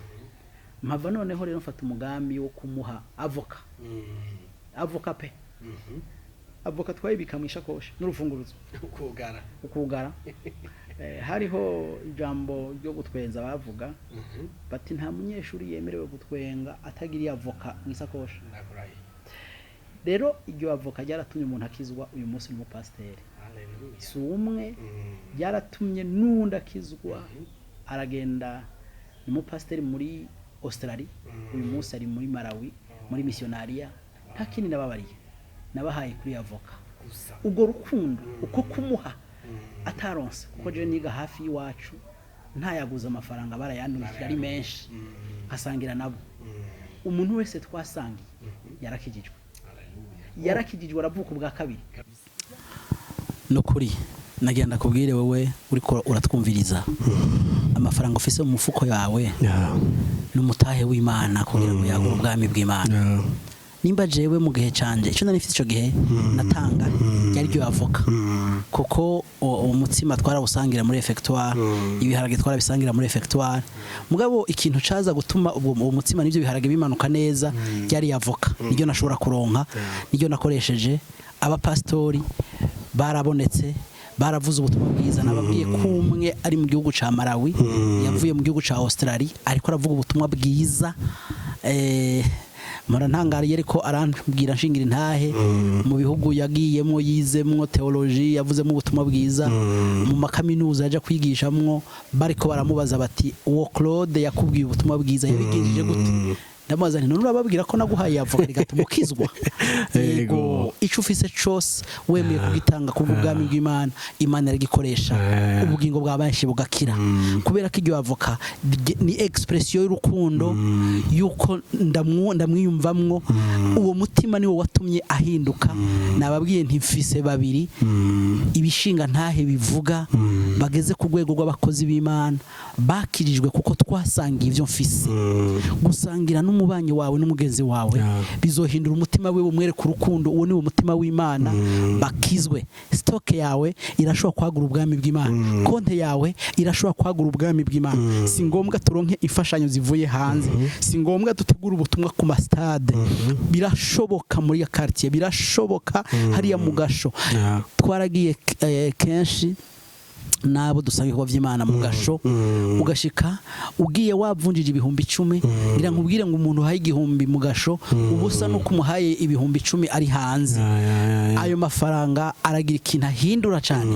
Mpava noneho rero mfata umugambi wo kumuha avoka, avoka pe, avoka twayibika mu ishakoshi n'urufunguruzo. Ukugara. Ukugara. Hariho ijambo ryo gutwenza bavuga bati: "Nta munyeshuri yemerewe gutwenga atagiriye avoka mu isakoshi." Ndakurahiye. Rero iryo avoka ryaratumye umuntu akizwa, uyu munsi ni umupasiteri. Haleluya. Si umwe, ryaratumye n'uwundi akizwa, aragenda ni umupasiteri muri Australia, uyu munsi ari muri Malawi muri missionaria. Nta kindi nababariye, nabahaye kuri avoka. Ubwo rukundo uko kumuha ataronse, kuko jewe niga hafi y'iwacu, ntayaguze amafaranga, barayandungikira ari menshi, nkasangira nabo. Umuntu wese twasangiye yarakijijwe, yarakijijwe, aravuka ubwa kabiri. Nukuri nagira ndakubwire, wowe uriko uratwumviriza, amafaranga ufise mu mufuko yawe n'umutahe w'Imana kugira ngo yagure ubwami bw'Imana. Nimba jewe mu gihe canje, icyo nari mfite ico gihe natanga ryari ryo avoka, kuko umutsima twarawusangira muri réfectoire, ibiharage twarabisangira muri réfectoire. Mugabo ikintu caza gutuma ubwo uwo mutsima n'ivyo biharage bimanuka neza ryari avoka, niryo nashobora kuronka, niryo nakoresheje. Abapasitori barabonetse, baravuze ubutumwa bwiza. Nababwiye ko umwe ari mu gihugu ca Malawi, yavuye mu gihugu ca Australia, ariko aravuga ubutumwa bwiza. Mpora ntangariye, ariko arambwira nshingira intahe mu bihugu yagiyemwo, yizemwo théologie, yavuzemo ubutumwa bwiza mu makaminuza yaja kwigishamwo, bariko baramubaza bati: "Uwo Claude yakubwiye ubutumwa bwiza yabigenjeje gute?" Ndamubaza nti: "None urababwira ko naguhaye avoka rigatuma ukizwa?" Yego, ico ufise cose wemeye kugitanga kubw'ubwami bw'Imana, Imana iragikoresha, ubugingo bwa benshi bugakira, kubera ko iryo avoka ni expression y'urukundo, yuko ndamwiyumvamwo. Uwo mutima niwo watumye ahinduka. Nababwiye nti mfise babiri, ibishinga ntahe bivuga, bageze ku rwego rw'abakozi b'Imana, bakirijwe kuko twasangiye ibyo mfise. Gusangira n'umubanyi wawe n'umugenzi wawe bizohindura umutima we, umwereka urukundo. Uwo ni wo mutima w'Imana, bakizwe. Stock yawe irashobora kwagura ubwami bw'Imana, konte yawe irashobora kwagura ubwami bw'Imana. Si ngombwa turonke imfashanyo zivuye hanze, si ngombwa dutegure ubutumwa ku masitade. Birashoboka muri ya quartier, birashoboka hariya mu gasho. Twaragiye kenshi n'abo dusanga ibikorwa by'Imana mu gasho, ugashika ugiye wavunjije 10,000. Ngira nkubwire ngo umuntu uhaye 1000 mu gasho, uba usa n'uko umuhaye 10,000 ari hanze. Ayo mafaranga aragira ikintu ahindura cyane.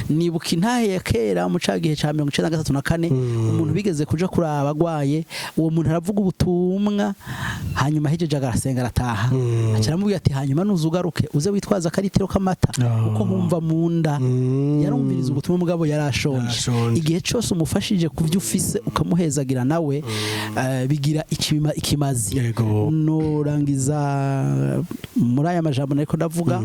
Nibuka intahe ya kera mu ca gihe ca 93 na kane, umuntu bigeze kuja kuraba agwaye. Uwo muntu aravuga ubutumwa, hanyuma ahejeje agasenga, arataha. Aca aramubwira ati: "Hanyuma nuzugaruke uze witwaza akaritiro k'amata, kuko nkumva mu nda." Yarumviriza ubutumwa, mugabo yarashonje. Yarashonje. Igihe cyose umufashije ku byo ufise, ukamuhezagira nawe, bigira ikimazi. Norangiza muri aya majambo nariko ndavuga,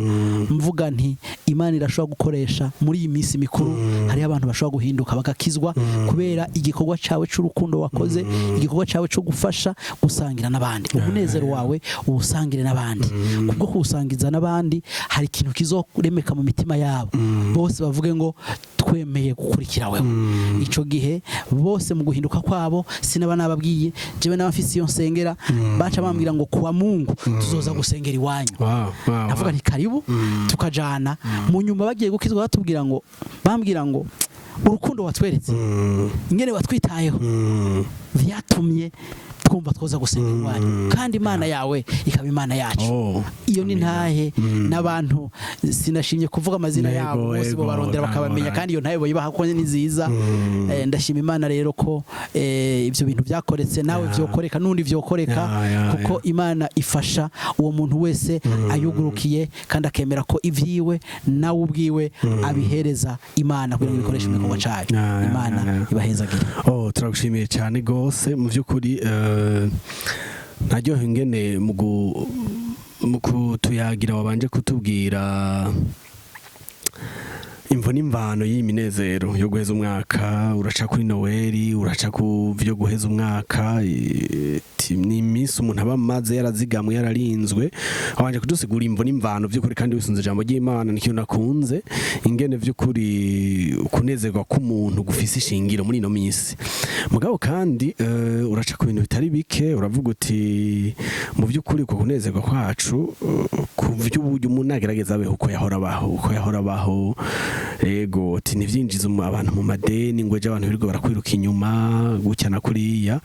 mvuga nti Imana irashobora gukoresha muri iyi minsi mikuru. Hariho abantu bashobora guhinduka bagakizwa kubera igikorwa cyawe cy'urukundo wakoze, igikorwa cyawe cyo gufasha, gusangira n'abandi. Umunezero wawe uwusangire n'abandi. Kubwo kuwusangiza n'abandi, hari ikintu kizoremeka mu mitima yabo, bose bavuge ngo: "Twemeye gukurikira wewe." Ico gihe bose mu guhinduka kwabo, sinaba nababwiye jewe naba mfise iyo nsengera, baca bambwira ngo: "Kuwa Mungu tuzoza gusengera iwanyu." Navuga nti: "Karibu." Tukajana. Mu nyuma bagiye gukizwa, batubwira ngo, bambwira ngo: "Urukundo watweretse, ingene watwitayeho, vyatumye twumva twoza gusenga iwanyu, kandi Imana yawe ikaba Imana yacu." Iyo ni ntahe n'abantu sinashimye kuvuga amazina yabo bose, bo barondera bakabamenya, kandi iyo ntahe boyibaha kuko ni nziza. Ndashima Imana rero ko ibyo bintu byakoretse, nawe vyokoreka, n'undi vyokoreka, kuko Imana ifasha uwo muntu wese ayugurukiye kandi akemera ko ivyiwe nawe ubwiwe abihereza Imana kugira ngo ibikoreshe mu gikorwa cayo. Imana ibahezagire. Oh, turagushimiye cyane gose. Mu by'ukuri ntaryohe ingene mu kutuyagira wabanje kutubwira imvo n'imvano y'iyi minezero yo guheza umwaka. Uraca kuri Noweli, uraca ku byo guheza umwaka, ni iminsi umuntu aba amaze yarazigamwe, yararinzwe. Wabanje kudusigura imvo n'imvano by'ukuri kandi wisunze ijambo ry'Imana. Ni ikintu nakunze, ingene by'ukuri kunezerwa k'umuntu gufise ishingiro muri ino minsi. Mugabo kandi uraca ku bintu bitari bike, uravuga uti mu by'ukuri uko kunezerwa kwacu, ku by'uburyo umuntu agerageza abeho uko yahora abaho, uko yahora abaho. Ego, ati ntivyinjiza abantu mu madeni, ngo ejo abantu birirwa barakwiruka inyuma gutya na kuriya.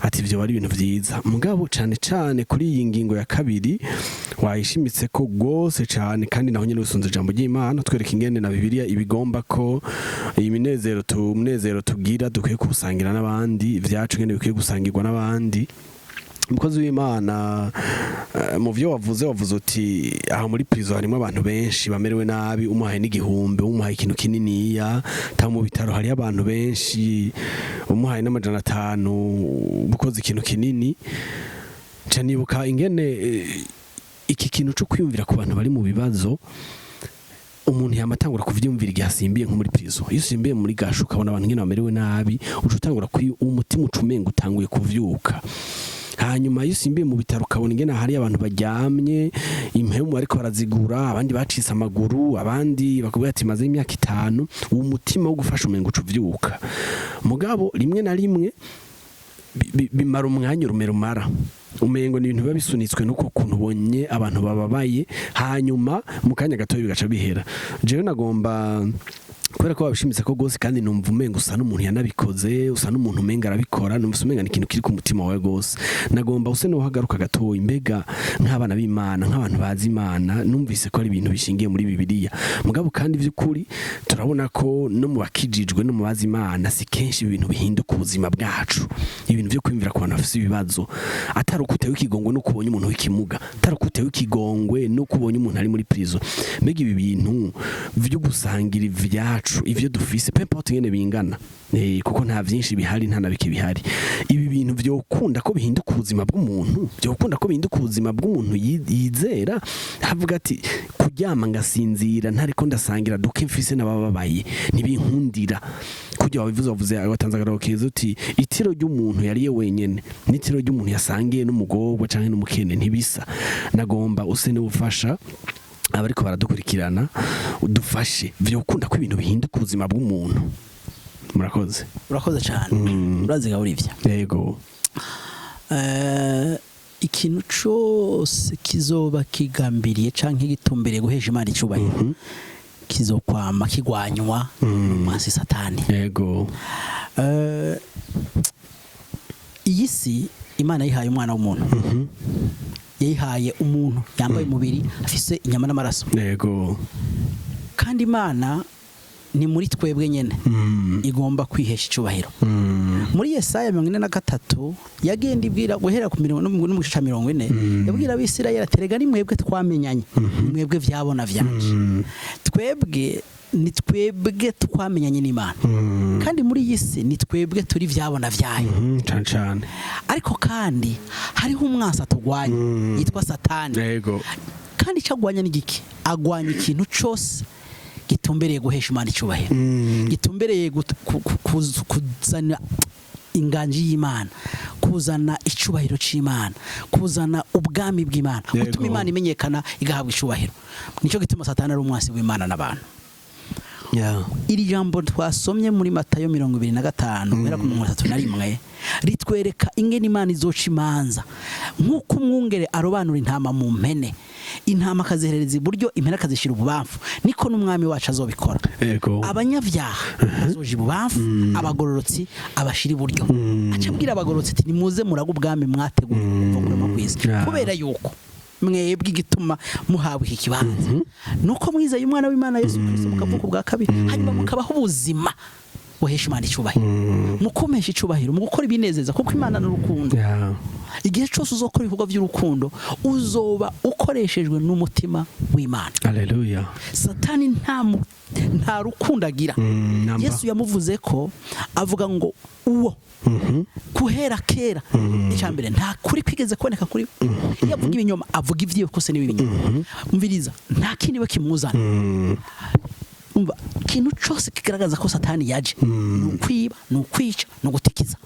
Ati ivyo ari ibintu vyiza. Mugabo cane cane kuri iyi ngingo ya kabiri wayishimitse ko gose cane, kandi naho nyene wisunze ijambo ry'Imana, twereka ingene na Bibiliya ibigomba, ko iyi minezero tu umunezero tugira dukwiye kuwusangira n'abandi, ivyacu ngene bikwiye gusangirwa n'abandi. Umukozi w'Imana, mu vyo wavuze uti aha muri prison harimo abantu benshi bamerewe nabi, umuhaye n'igihumbi, umuhaye ikintu kininiya, ta mu bitaro hariyo abantu benshi, umuhaye n'500 bukoze ikintu kinini. Nca nibuka ingene iki kintu co kwiyumvira ku bantu bari mu bibazo, umuntu yamatangura kuvyumvira igihe asimbiye nko muri prison. Iyo usimbiye muri gasho ukabona abantu ngene bamerewe nabi, uca utangura umutima uca umenga utanguye kuvyuka. Hanyuma iyo usimbiye mu bitaro ukabona ingene hari abantu baryamye, impemu ariko barazigura, abandi bacitse amaguru, abandi bakubwira ati maze imyaka 5, uwo mutima wo gufasha umenga uca uvyuka. Mugabo rimwe na rimwe bimara umwanya urume rumara, umengo ni ibintu biba bisunitswe nuko kuntu ubonye abantu bababaye, hanyuma mu kanya gato bigaca bihera. Jewe nagomba, kubera ko wabishimitse ko gose, kandi numva umenga usa n'umuntu yanabikoze, usa n'umuntu umenga arabikora, numva umenga ni ikintu kiri ku mutima wawe gose, nagomba use n'uhagaruka gatoya. Mbega nk'abana b'Imana, nk'abantu bazi Imana, numvise ko ari ibintu bishingiye muri Bibiliya, mugabo kandi vy'ukuri turabona ko no mu bakijijwe no mu bazi Imana si kenshi ibintu bihinduka ubuzima bwacu, ibintu vyo kwiyumvira ku bantu bafise ibibazo, atari uko utewe ikigongwe nuko ubonye umuntu w'ikimuga, atari uko utewe ikigongwe nuko ubonye umuntu ari muri prison. Mbega ibi bintu vyo gusangira ivyacu, ivyo dufise, peu importe ingene bingana, kuko nta vyinshi bihari, nta na bike bihari, ibi bintu vyokunda ko bihinduka ubuzima bw'umuntu, vyokunda ko bihinduka ubuzima bw'umuntu yizera, havuga ati kuryama ngasinzira ntariko ndasangira duke mfise n'abababaye ntibinkundira. Kurya wabivuze, wavuze, watanze akarorero keza, uti itiro ry'umuntu yariye wenyene n'itiro ry'umuntu yasangiye n'umugorwa canke n'umukene ntibisa. Nagomba use n'ubufasha abariko baradukurikirana, udufashe, vyokunda ko ibintu bihinduka ubuzima bw'umuntu? Murakoze. Urakoze cyane. Uraziga urivya. Yego. Ikintu cose kizoba kigambiriye canke gitumbereye guhesha Imana icubahiro kizokwama kigwanywa n'umwansi Satani. Iyi si Imana yihaye umwana w'umuntu, yayihaye umuntu yambaye umubiri, afise inyama n'amaraso. Kandi Imana ni muri twebwe nyene igomba kwihesha icubahiro. Muri Yesaya 43 yagenda ibwira guhera ku mirongo no mu gice ca 40, yabwira Abisirayeli ati: "Rega ni mwebwe twamenyanye, ni mwebwe vyabona vyanje." Twebwe ni twebwe twamenyanye n'Imana, kandi muri iyi si ni twebwe turi vyabona vyayo. Cane cane. Ariko kandi hariho umwansi atugwanya yitwa Satani. Kandi icyo agwanya ni giki? Agwanya ikintu cose gitumbereye guhesha Imana icubahiro, gitumbereye kuzana inganji y'Imana, kuzana icubahiro c'Imana, kuzana ubwami bw'Imana, gutuma Imana imenyekana, igahabwa icubahiro. Nicyo gituma Satani ari umwansi w'Imana n'abantu. Iri jambo twasomye muri Matayo 25 guhera ku 31 ritwereka ingene Imana izoca imanza, nk'uko umwungere arobanura intama mu mpene, intama akaziherereza iburyo, impene akazishyira ububamfu, niko n'umwami wacu azobikora. Abanyabyaha bazoja ibubamfu, abagororotsi abashira iburyo. Aca abwira abagororotsi ati: "Nimuze muraga ubwami mwateguriwe kuva kurema kw'isi." Kubera yuko mwebwe igituma muhabwa iki kibanza nuko mwizeye umwana w'Imana Yesu Kristo, mukavuka ubwa kabiri, hanyuma mukabaho ubuzima buhesha Imana icubahiro, mukumesha icubahiro mu gukora ibinezeza, kuko Imana ni urukundo. Igihe cyose uzokora ibikorwa by'urukundo, uzoba ukoreshejwe n'umutima w'Imana. Haleluya. Satani nta rukundo agira. Namba. Yesu yamuvuze ko avuga ngo uwo guhera kera, icya mbere nta kuri kwigeze kuboneka kuri we. Iyo avuga ibinyoma, avuga ibyiwe kose niba ibinyoma. Umviriza, nta kindi we kimuzana. Umva, ikintu cyose kigaragaza ko Satani yaje ni ukwiba, ni ukwica, ni ugutikiza.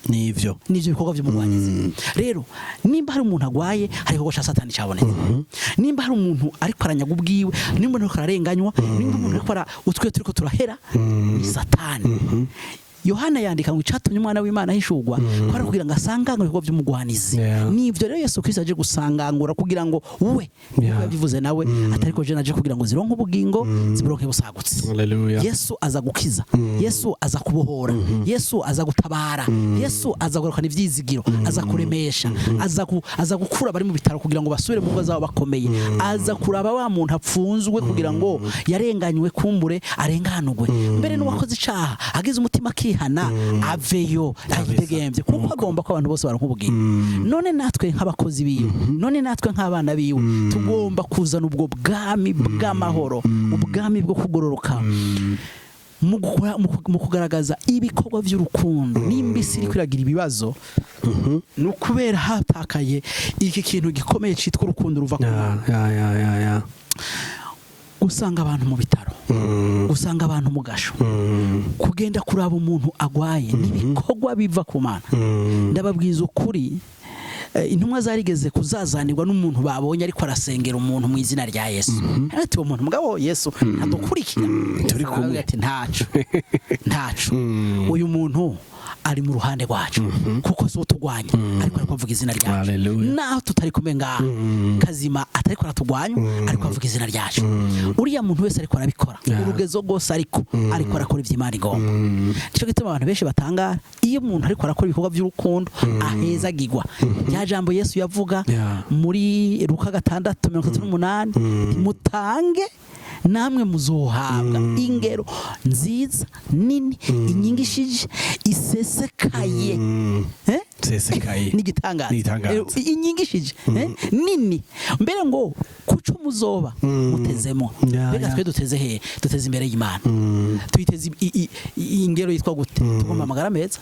Nivyo. Nivyo bikorwa by'umugwanyizi. Rero nimba hari umuntu agwaye, hari igikorwa cya Satani cyabonetse. Nimba hari umuntu ariko aranyaga ubwiwe, nimba umuntu ariko ararenganywa, nimba umuntu ariko utwe turiko turahera, ni Satani. Yohana yandika ngo icatumye umwana w'Imana ahishurwa ko ari kugira ngo asangangure ibikorwa by'umugwanizi. Nivyo rero Yesu Kristo aje gusangangura kugira ngo we yabivuze nawe atari ko je naje kugira ngo zironke ubugingo, ziburonke busagutse. Hallelujah. Yesu aza gukiza, Yesu aza kubohora, Yesu aza gutabara, Yesu aza kugarukana ivyizigiro, aza kuremesha, aza gukura bari mu bitaro kugira ngo basubire mu ngo zabo bakomeye, aza kuraba wa muntu apfunzwe kugira ngo yarenganywe kumbure arenganurwe, mbere n'uwakoze icaha agize umutima akihana aveyo ayidegemvye, kuko agomba ko abantu bose baronka ubugingo. None natwe nk'abakozi biwe, none natwe nk'abana biwe, tugomba kuzana ubwo bwami bw'amahoro, ubwami bwo kugororoka, mu kugaragaza ibikorwa by'urukundo. Nimba isi iriko iragira ibibazo, ni ukubera hatakaye iki kintu gikomeye citwa urukundo ruva ku Mana. ya ya ya ya Gusanga abantu mu bitaro, gusanga abantu mu gasho, kugenda kuraba umuntu agwaye, n'ibikorwa biva ku Mana. Ndababwiza ukuri, intumwa zarigeze kuzazanirwa n'umuntu babonye ariko arasengera umuntu mu izina rya Yesu. Ati uwo muntu, mugabo Yesu ntadukurikira. Turi kumwe. Ati ntaco, ntaco, uyu muntu ari mu ruhande rwacu, kuko si utugwanya, ariko avuga izina ryacu. Hallelujah. Naho tutari kumwe ngaha, kazima atariko aratugwanya, ariko avuga izina ryacu. Uriya muntu wese ariko arabikora, urugezo rwose, ariko arakora ivy'Imana igomba. Nico gituma abantu benshi batangara iyo umuntu ariko arakora ibikorwa by'urukundo, ahezagirwa. Rya jambo Yesu yavuga muri Luka 6:38, mutange namwe muzohabwa, ingero nziza nini inyingishije isesekaye. Eh? Sesekaye. N'igitangaza. N'igitangaza. Inyingishije, nini mbere ngo kuco muzoba mutezemo. Mbega twe duteze hehe? Duteze imbere y'Imana. Tuyiteze ingero yitwa gute? Tugomba amagara meza,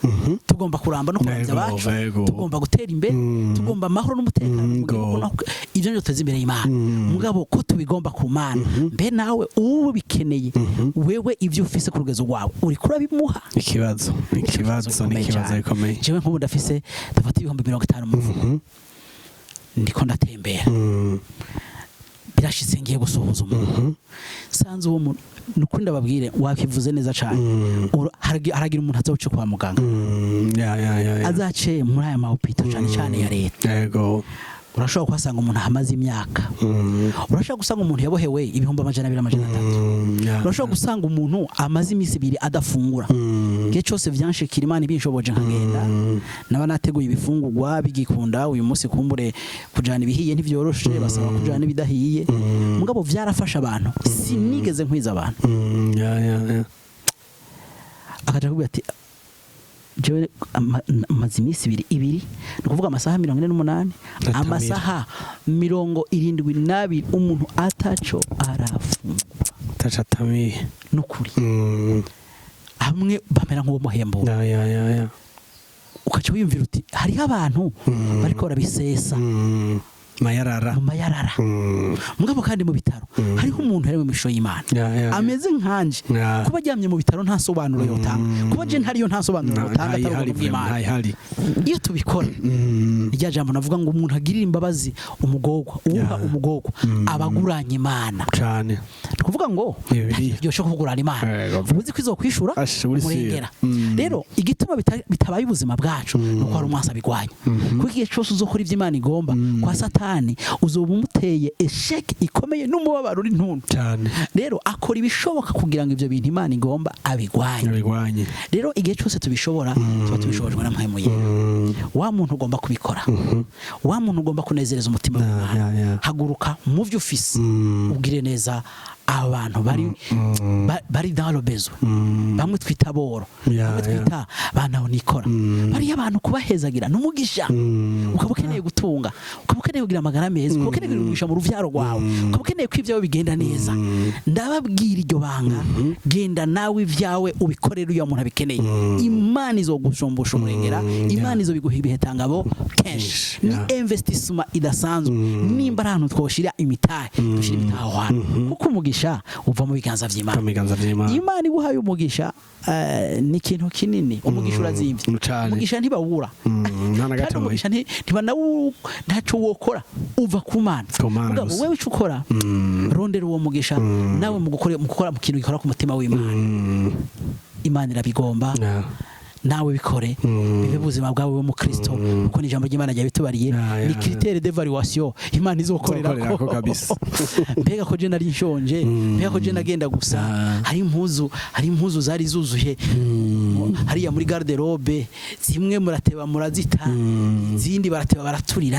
tugomba kuramba no kurambya abacu, tugomba gutera imbere, tugomba amahoro n'umutekano mu gihugu. Ibyo nibyo duteze imbere y'Imana. Mugabo ko tubigomba ku Mana, mbe nawe ubu bikeneye, wewe ibyo ufise ku rugezo rwawe uriko urabimuha? Ikibazo, ikibazo, ni Gikomeye ikibazo cyane. gikomeye. Jewe nk'ubu ndafise, ndafata 50,000 mu mufuko, ndiko ndatembera, birashitse ngiye gusuhuza umuntu, sanze uwo muntu, ni ukuri ndababwire, wakivuze neza cyane. Haragira umuntu azoca kwa muganga, Ya ya ya ya azace muri aya mahopito, cyane cyane ya leta, urashobora kuhasanga umuntu ahamaze imyaka, urashobora gusanga umuntu yabohewe 200,000, 300,000, urashobora gusanga umuntu amaze iminsi 2 adafungura. Igihe cyose vyanshikira, Imana ibinshoboje nkagenda, naba nateguye ibifungurwa bigikunda. Uyu munsi kumbure kujana ibihiye ntivyoroshe, basaba kujana ibidahiye, mugabo vyarafasha abantu. Sinigeze nkwiza abantu. Ya ya ya Akaja kubwira ati jewe maze iminsi ibiri, ibiri ni ukuvuga amasaha 48, Atamira. amasaha 72 umuntu ataco arafungura. Tacatamiye. Nukuri hamwe bamera nk'uwo muhembo, Ya ya ya ya ukaca wiyumvira uti hariho abantu bariko barabisesa Mayarara. mu mayarara. Mugabo kandi mu bitaro hariho umuntu yari mu misho y'Imana, Ya ya ya. ameze nkanje. Kuba aryamye mu bitaro nta sobanuro yotanga, kuba je ntariyo nta sobanuro yotanga atari Ntayihari. ubuntu bw'Imana. Ntayihari. Iyo tubikora, rya jambo navuga ngo umuntu agirira imbabazi umugogwa, uwuha umugogwa abaguranye Imana. Cane. Ni ukuvuga ngo Bibiliya. byoshe kuvugurana Imana, uzi ko izokwishura Asha, uri umurengera. sure. Rero igituma bitabaye ubuzima bwacu ni uko hari umwasi abigwanya, kuko igihe cyose uzokora ibyo Imana igomba, kwa Satani uzoba umuteye échec ikomeye n'umubabaro n'intuntu. Cane. Rero akora ibishoboka kugira ngo ibyo bintu Imana igomba abigwanye. Abigwanye. Rero igihe cyose tubishobora, tuba tubishobojwe na Mpwemu Yera. Wa muntu ugomba kubikora, wa muntu ugomba kunezereza umutima w'Imana, ya, ya. haguruka mu byo ufise, ubwire neza abantu bari dans le besoin, bamwe twita boro, bamwe twita banaho nikora, bariya abantu kubahezagira n'umugisha. Ukaba ukeneye gutunga, ukaba ukeneye kugira amagara meza, ukaba ukeneye kugira umugisha mu ruvyaro rwawe, ukaba ukeneye ko ibyawe bigenda neza, ndababwira iryo banga: genda nawe ibyawe ubikorere uriya muntu abikeneye. Imana izogushumbusha umurengera, Imana izobiguha ibihetangabo kenshi. Ni investissement idasanzwe. Nimba ari ahantu twoshira imitahe, dushira imitahe aho hantu, kuko umugisha uva mu biganza vy'Imana. Mu biganza vy'Imana. Imana iguhaye umugisha, ni ikintu kinini. Umugisha urazimvye. Umugisha ntibawura. Nta na Kandi gatoya. umugisha ntibanawu, ntaco wokora, uva ku Mana. Ku Mana Mugabo gusa. wewe ico ukora, rondera uwo mugisha nawe mu gukora mu kintu gikora ku mutima w'Imana. Imana irabigomba. Nawe bikore, bibe ubuzima bwawe mu Kristo, kuko ni ijambo ry'Imana ryabitubariye. Ni critère d'évaluation Imana izokorerako. Izokorerako kabisa. Mbega ko je nari nshonje, mbega ko je nagenda gusa. Hari impuzu zari zuzuye hariya muri garde-robe, zimwe murateba murazita, izindi barateba baraturira,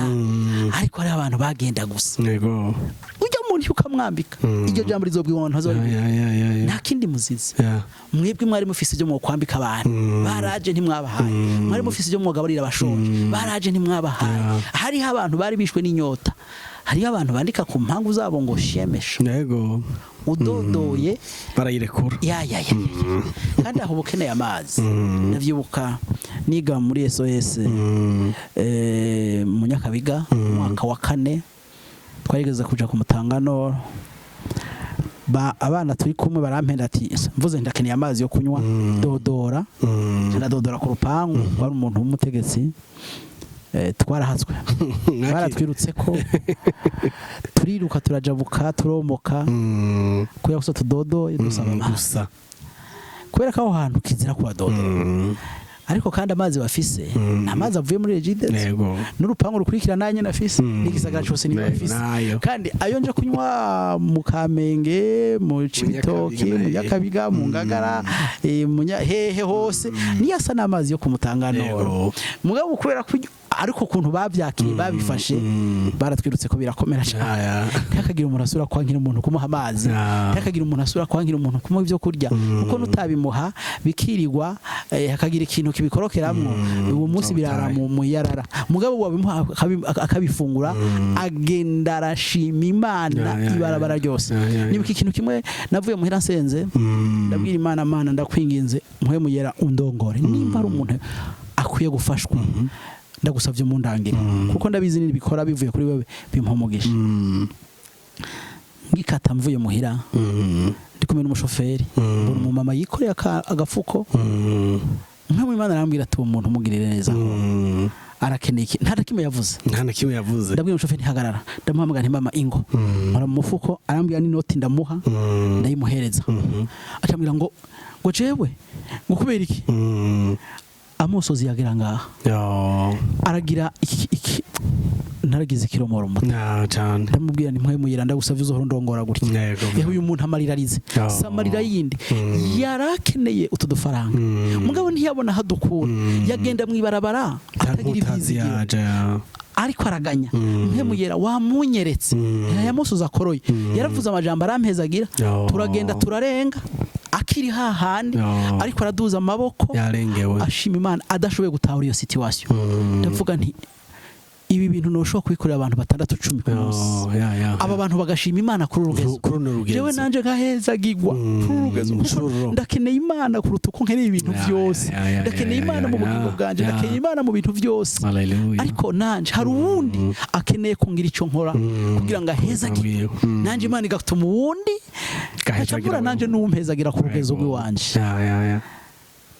ariko hari abantu bagenda gusa. Ujya muntu ukamwambika, iryo jambo rizobwirwa abantu bazoba Ya, ya, ya, ya. nta kindi muzizi. Mwebwe mwari mufise ibyo mwokwambika abantu, baraje ntimwabahaye. Mwari mufise ibyo mwogaburira abashonje, baraje ntimwabahaye. Hariho abantu bari bishwe n'inyota, hariho abantu bandika ku mpangu zabo ngo shemesha. Udodoye, Barayirekura. Ya ya ya ya. Kandi aho uba ukeneye amazi. Ndavyibuka niga muri SOS mu Nyakabiga, mu mwaka wa kane, twarigeze kuja ku Mutangano. Ba abana turi kumwe barampenda ati mvuze ndakeneye amazi yo kunywa, dodora. Ndadodora ku rupangu, wari umuntu w'umutegetsi. Twarahatswe, baratwirutse ko turiruka, turajabuka, turomoka, kubera ko tudodoye dusaba amazi. Gusa. Kubera ko aho hantu kizira kuhadodora. Ariko kandi amazi bafise ni amazi avuye muri Regideso n'urupangu rukurikira nanjye nafise, n'igisagara cyose niyo bafise. Nayo. Kandi ayo nje kunywa mu Kamenge, mu Cibitoki, mu Nyakabiga, mu Ngagara, mu hehe hose, niyo asa n'amazi yo ku Mutanganoro. Mugabo kubera ko ariko ukuntu bavyakiriye, babifashe, baratwirutse ko birakomera cyane. Ntihakagire umuntu asubira kwankira umuntu kumuha amazi. Ntihakagire umuntu asubira kwankira umuntu kumuha ibyo kurya, kuko nutabimuha bikirirwa, hakagira ikintu kibikorokeramwo, uwo munsi birara mu yarara. Mugabo wabimuha akabifungura, agenda arashima Imana ibarabara ryose. Nibuka ikintu kimwe, navuye muhira nsenze, ndabwira Imana: "Mana, ndakwinginze, Mpwemu Yera undongore, nimba ari umuntu akwiye gufashwa, ndagusavye mundangire, kuko ndabizi nibikora bivuye kuri wewe bimpa umugisha." Ngikata mvuye muhira, ndi kumwe n'umushoferi, mbona umumama yikoreye agafuko. Mpwemu Imana arambwira ati: "Uwo muntu umugirire neza, arakeneye iki." Nta na kimwe yavuze. Nta na kimwe yavuze. Ndabwira umushoferi ntihagarara, ndamuhamagara nti: "Mama, ingo." Nkora mu mufuko, arambwira n'inoti, ndamuha, ndayimuhereza. Acambwira ngo jewe ngo kubera iki? Amosozi yagera ngaha. Yo. Aragira iki iki, naragize ikiromoro mu Na cyane. Ndamubwira nti: "Mpwemu Yera, ndagusavye uzohora undongora gutya." Yego. Ehe, uyu muntu amarira arize, si amarira yindi, yarakeneye utu dufaranga, mugabo ntiyabona aho adukura. Yagenda mu ibarabara atagira Utazi ivyizigiro, yaje. Ya. ariko araganya. Mpwemu Yera wamunyeretse, yamusoza akoroye, yaravuze amajambo arampezagira. Turagenda, turarenga, akiri hahandi, ariko araduza amaboko, Yarengewe. ashima Imana, adashoboye gutahura iyo situation. Ndavuga nti: "Ibi bintu ntushobora kubikorera abantu batandatu, 10 ku munsi, Oh, ya ya. aba bantu bagashima Imana kuri uru rugezo, Kuri runo rugezo. jewe nanje nkahezagirwa kuri uru rugezo, kuko Nshuro. ndakeneye Imana kuruta uko nkeneye ibintu byose. Ndakeneye Imana mu bugingo bwanje, ndakeneye Imana mu bintu byose." Hallelujah. Ariko nanje hari uwundi akeneye kungira icyo nkora kugira ngo ahezagirwe. Nanje Imana igatuma uwundi Gahezagira nkacambura, nanje n'uwumpezagira ku rugezo rw'iwanje. Ya ya ya.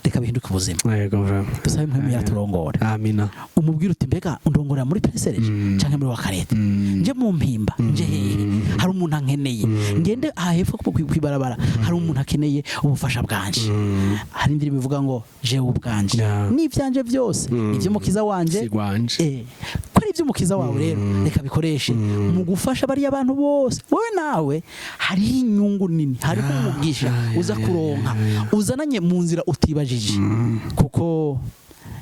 Reka bihinduke ubuzima. Yego vraiment. Dusabe Mpwemu yaturongora. Amina. Umubwira uti: "Mbega undongorera muri pesereje canke muri wakarete, nje mu Mpimba, nje hehe? Hari umuntu ankeneye, ngende aha hepfo kwibarabara, hari umuntu akeneye ubufasha bwanje." Hari indirimbo ivuga ngo: "Jewe ubwanje n'ivyanje byose ivy'Umukiza wanje." Sigwanje. Ko ari iby'Umukiza wawe rero, reka bikoreshe mu gufasha bariya bantu bose. Wowe nawe hariho inyungu nini, hariho umugisha uza kuronka, uzananye mu nzira utibajije, kuko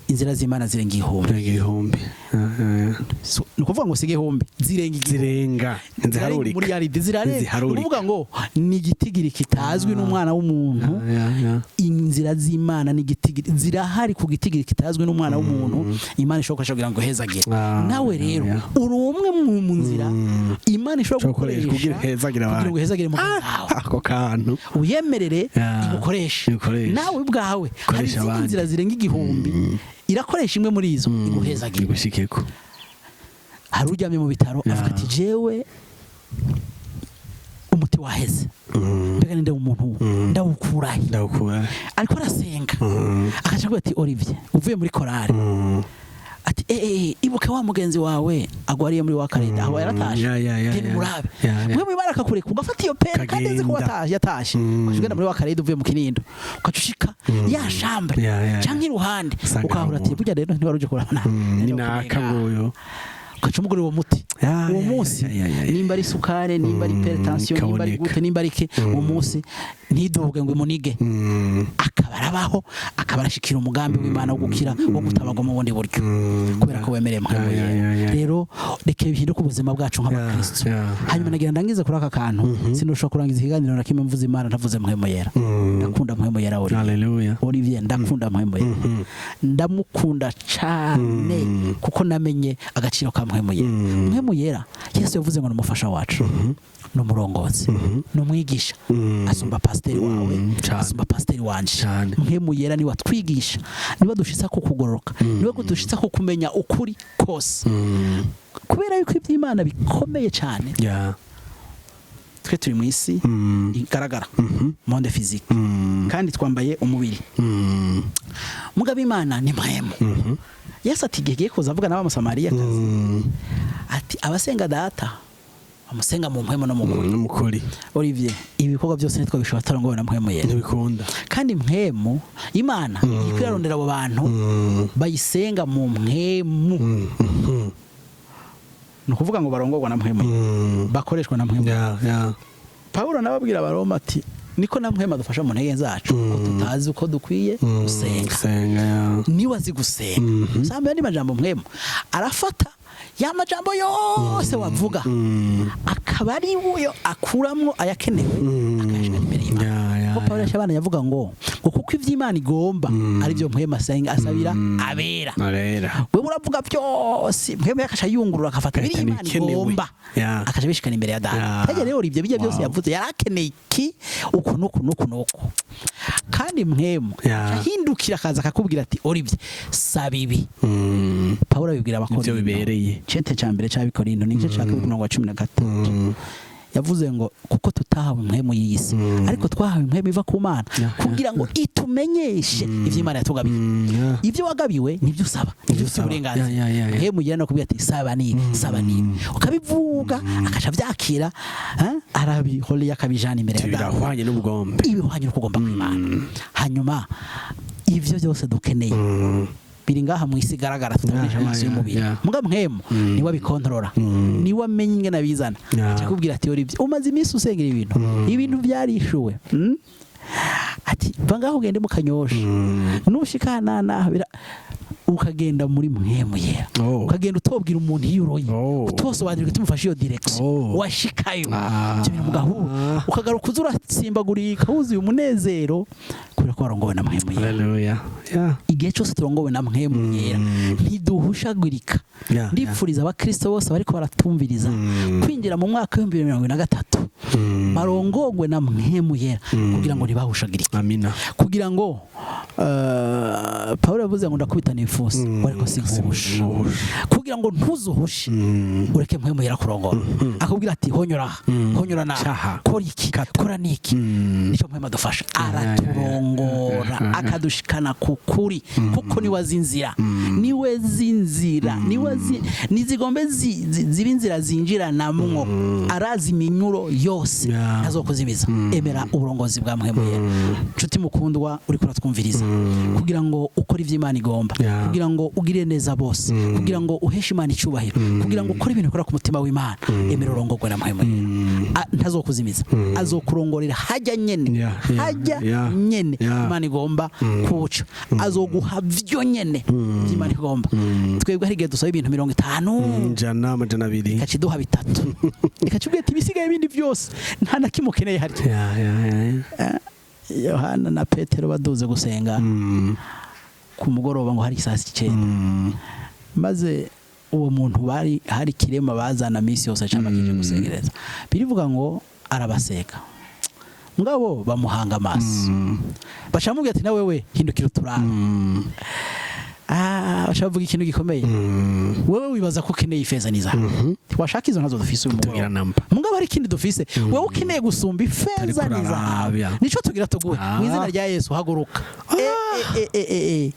inzira z'Imana zirenga igihumbi. Zirenga igihumbi. Ya. So, ni ukuvuga ngo si igihumbi, zirenga igihumbi. Zirenga. Zirenga Ntiziharurika. muri yaridi, zirarenga. Ni Ntiziharurika. ukuvuga ngo ni igitigiri kitazwi n'umwana w'umuntu. Ya. Inzira z'Imana ni igitigiri, zirahari ku gitigiri kitazwi n'umwana w'umuntu. Imana ishobora gukoresha kugira ngo ihezagire. Nawe rero uri umwe mu nzira Imana ishobora Ishobora gukoresha gukoresha kugira ihezagire kugira ngo abantu. ihezagire mugenzi wawe. Ako kantu. Uyemerere igukoreshe. Igukoreshe. Nawe ubwawe hari Koresha izindi abandi. nzira zirenga igihumbi, irakoresha imwe muri izo iguhezagire. Igushikeko. Hari uryamye mu bitaro, avuga ati: "Jewe umuti waheze, mbega ninde umuntu ndawukurahe?" Ndawukura. Ariko arasenga, akaca avuga ati: "Olivier uvuye muri korari." Ati ibuke wa mugenzi wawe agwariye muri wa kareda aho yaratashe, genda umurabe. Mpwemu y'Imana akakureka ugafata iyo peine kandi azi ko watashe, yatashe, ugaca ugenda muri wa kareda uvuye mu Kinindo, ugaca ushika ya chambre canke iruhande, Usanga ukahura ati hari burya rero ntiwari uje kurabana. Ni naka nguyu. Ugaca umugurira uwo muti uwo munsi, nimba ari isukari, nimba ari hypertension, nimba ari Kaboneka. gute, nimba ari iki, uwo munsi ntiduge ngo imunige, akaba arabaho, akaba arashikira umugambi w'Imana wo gukira, wo gutabarwa mu bundi buryo, kubera ko wemereye Mpwemu Yera. Rero reka bihinduke ubuzima bwacu nk'abakristo. Hanyuma nagira ndangize kuri aka kantu. Sinshobora kurangiza ikiganiro na kimwe mvuze Imana ntavuze Mpwemu Yera. Ndakunda Mpwemu Yera, Olivier. Hallelujah. Olivier, ndakunda Mpwemu Yera, ndamukunda cyane, kuko namenye agaciro ka Mpwemu Yera. Mpwemu Yera, Yesu yavuze ngo ni umufasha wacu, ni umurongozi, ni umwigisha, asumba pasiteri wawe, asumba pasiteri wanje. Mpwemu Yera niwe atwigisha, niwe dushitsa ku kugororoka, niwe dushitsa ku kumenya ukuri kose, kubera yuko iby'Imana bikomeye cyane. Twe turi mu isi igaragara, monde physique, kandi twambaye umubiri. Mugabo Imana ni mpwemu. Yesu ati igihe giye kuza, avuga n'abamusamariyakazi, ati abasenga Data bamusenga mu mpwemu no mu kuri. No mukuri. Olivier, ibikorwa byose ntitwabishobora tutarongowe na Mpwemu Yera. Ntibikunda. Kandi mpwemu Imana iriko irarondera abo bantu bayisenga mu mpwemu, ni ukuvuga ngo barongorwa na Mpwemu Yera, bakoreshwa na Mpwemu. Pawulo nawe abwira Abaroma ati niko na Mpwemu adufasha mu ntege zacu, ko tutazi uko dukwiye gusenga. Gusenga, yeah. Niwe azi gusenga. Usanga andi majambo, Mpwemu arafata ya majambo yose wavuga, akaba ari yo akuramwo ayakenewe, akayashikana imbere y'Imana. Kuko Pawulo yashabana yavuga ngo kuko ivy'Imana igomba ari byo Mpwemu asenga asabira abera. Arera. Wewe uravuga byose, Mpwemu yakasha yungurura, akafata biri Agahitana Imana ibikenewe. igomba, akaja bishikana imbere ya Data. Hajya rero ibyo bijya byose yavuze yarakeneye iki, uku nuku nuku nuku, kandi Mpwemu ahindukira akaza akakubwira ati Olivier, saba ibi. Pawulo abibwira Abakorinto. Nivyo bibereye. Cete ca mbere c'Abikorinto ni igice ca kabiri, umurongo wa 13. Yavuze ngo kuko tutahawe impwemu y'isi, ariko twahawe impwemu iva ku Mana, kugira ngo itumenyeshe ivyo Imana yatugabiye. Ibyo wagabiwe nibyo usaba, nibyo ufite usaba. uburenganzira. Mpwemu yera no kubwira ati saba nibi, saba nibi, ukabivuga, akaca vyakira, arabihoreye, akabijana imbere ya Data. Birahwanye n'ubugombe. Ibihwanye no kugomba kw'Imana. Hanyuma ivyo byose dukeneye biri ngaha mu isi igaragara, tutabonesha amaso y'umubiri. Muga Mpwemu niwe abikontorora, niwe amenya ingene abizana. Akakubwira ati Olivier, umaze iminsi usengera ibintu, ibintu byarishuwe. Ati va ngaho ugende mu Kanyosha, nushika naha ukagenda muri Mpwemu Yera, ukagenda utobwira umuntu iyo uroye, utosobanurira igituma ufashe iyo direction, washikayo, ibyo bintu mugahura, ukagaruka uza uratsimbagurika wuzuye umunezero kubera ko warongowe na Mpwemu Yera. Hallelujah. Igihe cyose turongowe na Mpwemu Yera ntiduhushagurika. Ndipfuriza abakristo bose bariko baratumviriza kwinjira mu mwaka w'2023 barongogwe na Mpwemu Yera, kugira ngo ntibahushagirike. Amina. Kugira ngo Pawulo yavuze ngo ndakubita n'ifusi, ariko sinkuhusha. Kugira ngo ntuzuhushe, ureke Mpwemu Yera kurongora, akubwira ati honyora aha, honyora naha, Caha. kora iki, kora niki. Nicyo Mpwemu adufasha, araturongora, akadushikana ku kuri, kuko niwe azi inzira, niwe azi inzira, niwe azi nizigombe ziba inzira zinjiranamwo, arazi iminyuro yose, ntazokuzimiza. Emera uburongozi bwa Mpwemu Yera, nshuti mukundwa uriko uratwumviriza, kugira ngo ukore ivyo Imana igomba, kugira ngo ugirire neza bose, kugira ngo uheshe Imana icyubahiro, kugira ngo ukore ibintu bikora ku mutima w'Imana. Emera urongorwe na Mpwemu Yera. Ntazokuzimiza, azokurongorera hajya nyene, hajya nyene Imana igomba kuca, azoguha vyo nyene vy'Imana igomba. Twebwe hari igihe dusaba ibintu 50, 100, 200. ikaciduha bitatu, ikacubwira ati ibisigaye bindi byose nta na kimwe ukeneye harya. Yohana na Petero baduze gusenga ku mugoroba, ngo hari saa 9, maze uwo muntu bari hari kirema bazana misi yose cyangwa kije gusengereza, birivuga ngo arabaseka, mugabo bamuhanga amaso, bacamubwira ati nawe we hindukira uturabe. Ah, bashaka kuvuga ikintu gikomeye. Wewe wibaza ko ukeneye ifeza n'izahabu, washaka izo ntazo dufise uyu Tugira mugoroba. Namba. Mugabo hari ikindi dufise wewe ukeneye gusumba ifeza Tariko n'izahabu. urarabya. Nico tugira tuguhe. Mu izina rya Yesu, haguruka. Eh, eh, eh, eh, eh.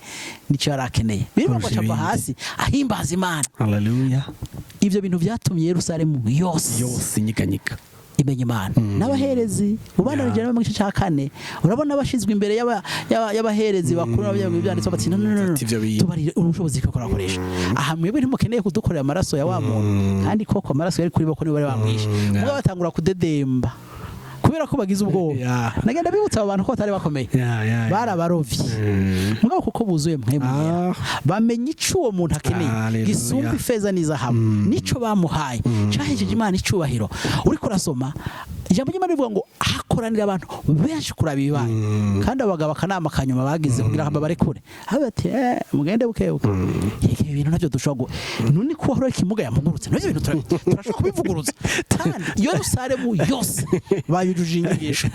Nico yari akeneye. Birimo ngo Kurusha acava ibindi. hasi ahimbaza Imana. Haleluya. Ivyo bintu vyatumye Yerusalemu yose Yose inyikanyika. Imenya Imana n'abaherezi ubandanije mu gice cya kane, urabona bashizwe imbere y'abaherezi bakuru n'ababyeyi, byanditse bati: "No, no, no, no." Ati ivyo bintu. Tubarire ubushobozi ko kurakoresha aha, mwebwe ntimukeneye kudukorera amaraso ya wa muntu. Kandi koko amaraso yari kuri bo, ko nibo bari bamwishe. Mugabo batangura kudedemba kubera ko bagize ubwoba. Nagenda bibutsa abo bantu ko batari bakomeye. Ya, ya, ya. Barabarovye. Mugabo kuko buzuye Mpwemu Yera, bamenya ico uwo muntu akeneye Hallelujah. gisumba ifeza n'izahabu. Nico bamuhaye cahesheje Imana icubahiro. Uriko urasoma ijambo ry'Imana rivuga ngo hakoranira abantu benshi kuraba ibibaye. Kandi abagabo akanama kanyuma bagize kugira ngo babarekure, aho bati: "Eh, mugende bukebuke." Ibi bintu navyo dushobora none ko wahora ikimuga yamugurutse, navyo bintu turashobora kubivuguruza. Kandi Yerusalemu yose bayujuje inyigisho.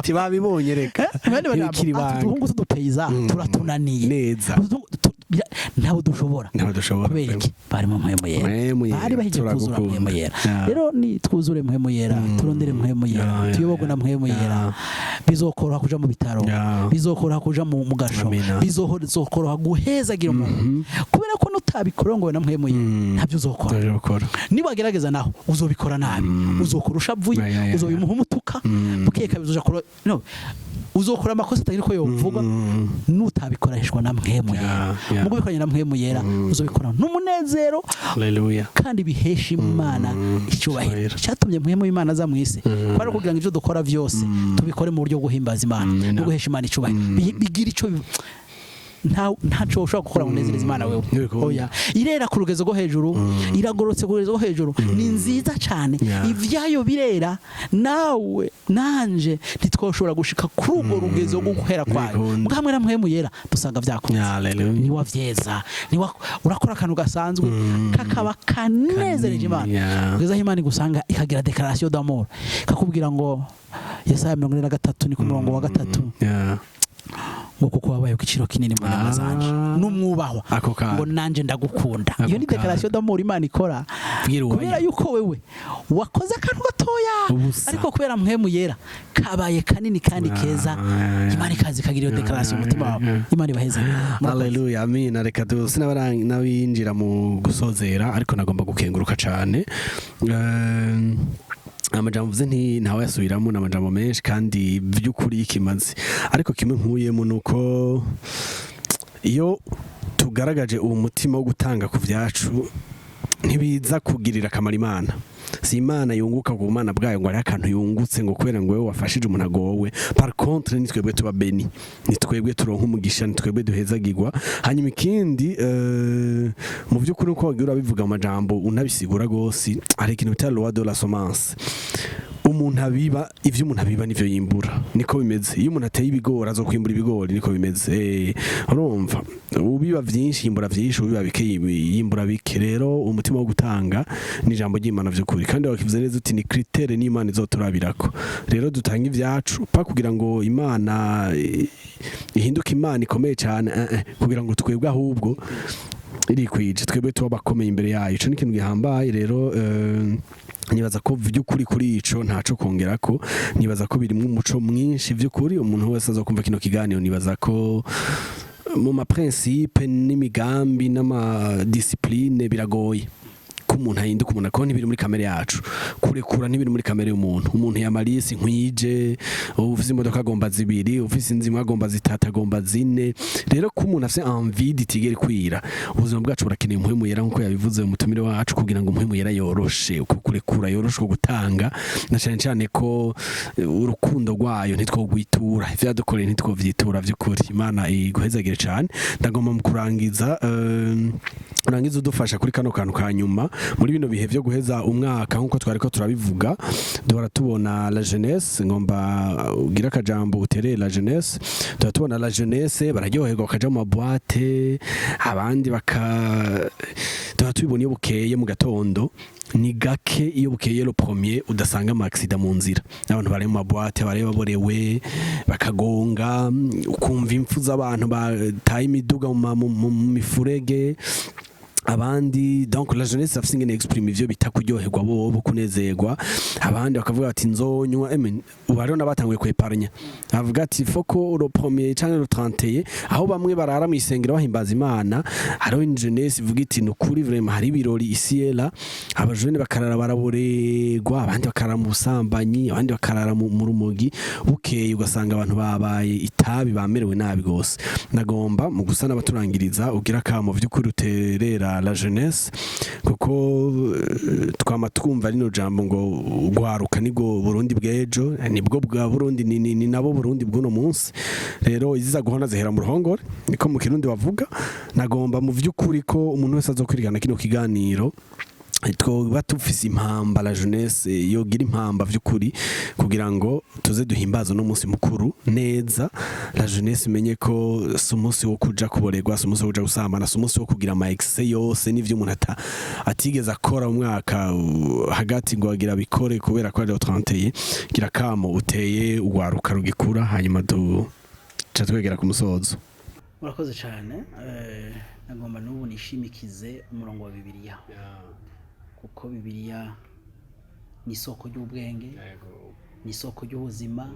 Tibabibonye reka. Bene bajambo, Ntibikiri ati ibanga. uduhungu tudupeyiza turatunaniye. Neza. Ntabwo dushobora. Ntabwo dushobora. Kubera iki? Bari mu Mpwemu Yera. Mpwemu Yera, Bari bahejeje kuzura turagukunda. Mpwemu Yera. Rero ni twuzure Mpwemu Yera, turondere Mpwemu Yera, tuyoborwe na Mpwemu Yera, bizokoroha kuja mu bitaro, bizokoroha kuja mu gasho, Amina. bizokoroha guhezagira umuntu, kubera ko nutabikorongwe na Mpwemu Yera, ntabyo uzokora. Turabikora. Niwagerageza naho uzobikora nabi, uzokora ushavuye, uzobimuha umutuka bukeye kabiri, uzoja kuro no uzokora amakosa atagira uko yovugwa nutabikoreshwa na Mpwemu Yera. Mugo bikoranye na Mpwemu Yera, uzobikora n'umunezero Haleluya. kandi bihesha Imana icyubahiro. Icyubahiro. Cyatumye Mpwemu y'Imana aza mu isi kwari kugira ngo ibyo dukora byose tubikore mu buryo bwo guhimbaza Imana Amina. no guhesha Imana icyubahiro. Bigira icyo ntaco ushobora gukora ngo unezereze Imana wewe. Ntibikunda. Oya, irera ku rugezo rwo hejuru, iragororotse ku rugezo rwo hejuru, ni nziza cyane. Ivyayo birera, nawe nanje ntitwoshobora gushika kuri urwo rugezo rwo guhera kwayo. Ntibikunda. Muga hamwe na Mpwemu Yera dusanga vyakunze. Haleluya. Niwavyeza, niwa urakora akantu gasanzwe kakaba kanezereje Imana, kugeza aho Imana igusanga ikagira déclaration d'amour, ikakubwira ngo Yesaya 43 ni ku murongo wa 3, ngo kuko wabaye ku giciro kinini mu nyama zanje n'umwubahwa, Ako kantu. ngo nanje ndagukunda. Ako Iyo ni kantu. déclaration d'amour Imana ikora Bwira uwayo. kubera yuko wewe wakoze akantu gatoya, Ubusa. ariko kubera Mpwemu Yera kabaye kanini kandi keza. Imana ikaza ikagira iyo déclaration mu mutima wawe. Imana ibaheze. Murakoze. Haleluya, amina. Reka sinabinjira mu gusozera, ariko nagomba gukenguruka cyane. Amajambo mvuze nti ntawe yasubiramo, ni amajambo menshi kandi by'ukuri y'ikimazi, ariko kimwe nkuyemo ni uko iyo tugaragaje uwo mutima wo gutanga ku byacu, ntibiza kugirira akamaro Imana. Si Imana yunguka ku bumana bwayo ngo hariho akantu yungutse ngo kubera ngo wowe wafashije umuntu agowe. Par contre, ni twebwe tuba bénis, ni twebwe turonka umugisha, ni twebwe duhezagirwa. Hanyuma ikindi, mu by'ukuri uko wagiye urabivuga mu majambo unabisigura rwose, hari ikintu bita loi de la semence. Umuntu abiba, ivyo umuntu abiba nivyo yimbura, niko bimeze. Iyo umuntu ateye ibigori, azokwimbura ibigori, niko bimeze. Urumva, ubiba vyinshi yimbura vyinshi, ubiba bike yimbura bike. Rero umutima wo gutanga ni ijambo ry'Imana vy'ukuri, kandi wakivuze neza uti ni critère n'Imana izoturabirako. Rero dutanga ivyacu pa kugira ngo Imana ihinduke Imana ikomeye cyane, kugira ngo twebwe ahubwo irikwije, twebwe tuba bakomeye imbere yayo. Ico ni ikintu gihambaye. Rero nibaza ko vy'ukuri kuri ico ntaco kongera ko nibaza ko birimwo umuco mwinshi vy'ukuri. Umuntu wese azokumva kino kiganiro, nibaza ko mu ma principe n'imigambi n'ama discipline biragoye ko umuntu ahinduka. Umuntu akora ntibiri muri kamere yacu, kurekura ntibiri muri kamere y'umuntu. Umuntu yamarisi nkwije, ufise imodoka agomba zibiri, ufise inzu imwe agomba zitatu, agomba zine. Rero ko umuntu afise envie itigera kwira, ubuzima bwacu burakeneye Umuhemu Yera, nkuko yabivuze umutumire wacu, kugira ngo Umuhemu Yera yoroshe uko kurekura, yoroshe uko gutanga, na cyane cyane ko urukundo rwayo ntitwogwitura, ivyadukoreye ntitwovyitura vy'ukuri. Imana iguhezagire cyane. Ndagomba mu kurangiza, urangiza udufasha kuri kano kantu ka nyuma. Muri bino bihe byo guheza umwaka, nkuko twari ko turabivuga, duhora tubona la jeunesse. Ngomba ugira akajambo utereye la jeunesse. Duhora tubona la jeunesse bararyoherwa, bakaja mu ma boîtes, abandi baka duhora Duha tubibona iyo bukeye mu gatondo, ni gake iyo bukeye le premier udasanga ama accident mu nzira, abantu bari mu ma boîtes, bari baborewe bakagonga, ukumva impfu z'abantu bataye imiduga mu mifurege abandi. Donc la jeunesse afise ingene exprime ivyo bita kuryoherwa bobo, kunezerwa. Abandi bakavuga bati nzonywa ubu hariho n'abatanguye kweparnya, avuga ati foko le premier canke le 31, aho bamwe barara mu isengero bahimbaza Imana. Hariho une jeunesse ivuga iti nukuri vraiment hari ibirori ici et là, abajene bakarara baraborerwa, abandi bakarara mu busambanyi, abandi bakarara mu rumogi, bukeye ugasanga abantu babaye itabi, bamerewe nabi gose. Nagomba mu gusa n'abaturangiriza ugira kamo vy'ukuri uterera la jeunesse, kuko twama twumva rino jambo ngo ugwaruka nibwo Burundi bw'ejo, nibwo bwa Burundi, ni nabo Burundi bw'uno munsi. Rero iziza guhona zihera mu ruhongore, niko mu Kirundi bavuga. Nagomba mu vy'ukuri ko umuntu wese azokwirigana kino kiganiro, twoba tufise impamba, la jeunesse yogira impamba vy'ukuri kugira ngo tuze duhimbaze uno munsi mukuru neza. La jeunesse imenye ko si umunsi wo kuja kuborerwa, si umunsi wo kuja gusambana, si umunsi wo kugira ama excès yose n'ivyo umuntu atigeze akora mu mwaka hagati ngo agira abikore kubera ko ari le 31. Gira kamo uteye ugwaruka rugikura, hanyuma duca twegera ku musozo. Murakoze cyane. Nagomba n'ubu nishimikize umurongo wa Bibiliya, kuko Bibiliya ni isoko ry'ubwenge, ni isoko ry'ubuzima.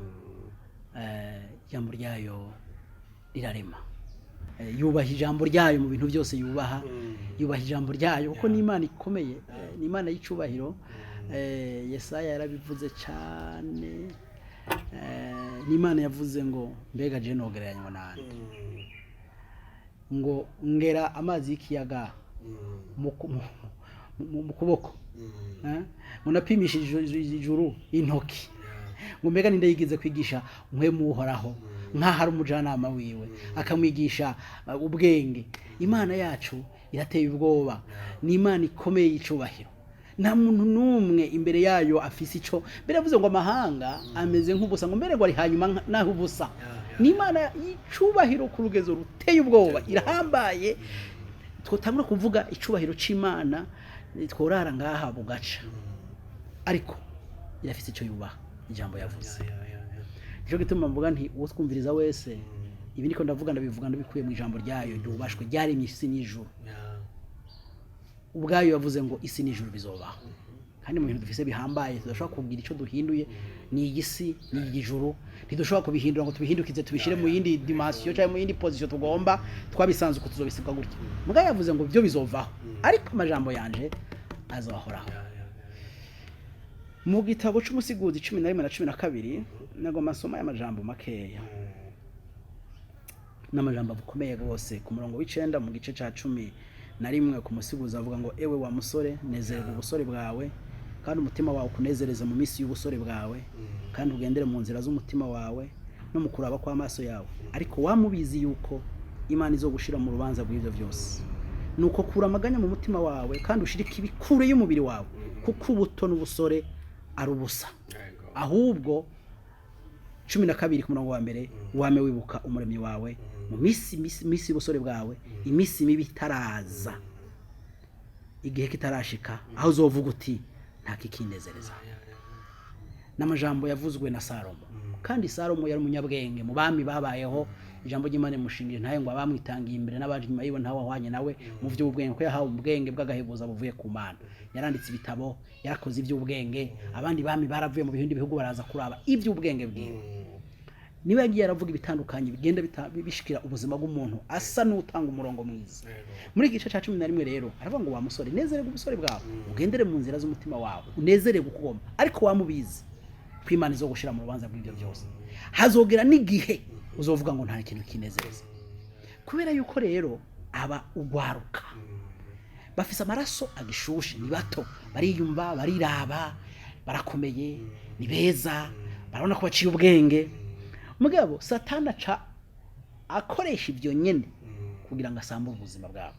Ijambo ryayo rirarema. Yubaha ijambo ryayo mu bintu byose, yubaha ijambo ryayo kuko ni Imana ikomeye, ni Imana y'icubahiro. Yesaya yarabivuze cyane. Ni Imana yavuze ngo mbega je nogereranywa nande, ngo ngera amazi y'ikiyaga mu kuboko, eh? Ngo napimishije ijuru intoki, ngo mbega ninde yigize kwigisha mpwemu Uhoraho nk'aho ari umujyanama wiwe, akamwigisha ubwenge. Imana yacu irateye ubwoba, ni Imana ikomeye y'icubahiro. Nta muntu n'umwe imbere yayo afise ico. Mbere yavuze ngo amahanga ameze nk'ubusa, ngo mbere ngo ari hanyuma naho ubusa. Ni Imana y'icubahiro ku rugezo ruteye ubwoba, irahambaye. Twotangura kuvuga icubahiro c'Imana tworara ngaha bugaca, ariko irafise ico yubaha, ijambo yavuze. Nico gituma mvuga nti uwo twumviriza wese, ibi niko ndavuga, ndabivuga ndabikuye mu ijambo ryayo ryubashwe, ryaremye isi n'ijuru. Ubwayo yavuze ngo isi n'ijuru bizobaho, kandi mu bintu dufise bihambaye tudashobora kugira ico duhinduye ni iyi si, ni ijuru. Ntidushobora kubihindura ngo tubihindukize, tubishire mu yindi dimension cyangwa mu yindi position tugomba. Twabisanze uko, tuzobisiga gutya. Mugabo yavuze ngo byo bizovaho, ariko amajambo yanje azohoraho. Mu gitabo c'Umusiguzi 11 na 12, nagomba nsoma aya majambo makeya, n'amajambo akomeye rwose. Ku murongo w'9 mu gice ca 11 ku Musiguzi, avuga ngo ewe wa musore, nezererwa ubusore bwawe, kandi umutima wawe ukunezereza mu minsi y'ubusore bwawe, kandi ugendere mu nzira z'umutima wawe no mu kuraba kw'amaso yawe. Ariko wamubizi yuko Imana izogushira mu rubanza rw'ivyo byose. Nuko kura amaganya mu mutima wawe, kandi ushire ikibi kure y'umubiri wawe, kuko ubuto n'ubusore ari ubusa. Ahubwo 12 ku murongo wa mbere, wame wibuka Umuremyi wawe mu minsi y'ubusore bwawe, iminsi mibi itaraza, igihe kitarashika aho uzovuga uti nta kikinezereza. N'amajambo yavuzwe na Salomo, kandi Salomo yari umunyabwenge mu bami babayeho. Ijambo ry'Imana rimushingira ntaye ngo abamwitangiye imbere n'abaje inyuma yiwe ntawe wahwanye nawe mu by'ubwenge, ko yahawe ubwenge bw'agahebuza buvuye ku Mana. Yaranditse ibitabo, yarakoze iby'ubwenge. Abandi bami baravuye mu bindi bihugu baraza kuraba iby'ubwenge bwiwe. Niba yagiye aravuga ibitandukanye bigenda bishikira ubuzima bw'umuntu, asa n'utanga umurongo mwiza. Muri iki gice cya 11 rero aravuga ngo wa musore, nezererwe ubusore bwawe, ugendere mu nzira z'umutima wawe, unezererwe uko ugomba, ariko wamubizi ko Imana izo gushira mu rubanza rw'ibyo byose. Hazogera n'igihe uzovuga ngo nta kintu kinezereza. Kubera yuko rero aba ugwaruka bafise amaraso agishushe, ni bato, bariyumva, bariraba, barakomeye, ni beza, barabona ko baciye ubwenge. Mugabo Satani aca akoresha ibyo nyene kugira ngo asambure ubuzima bwabo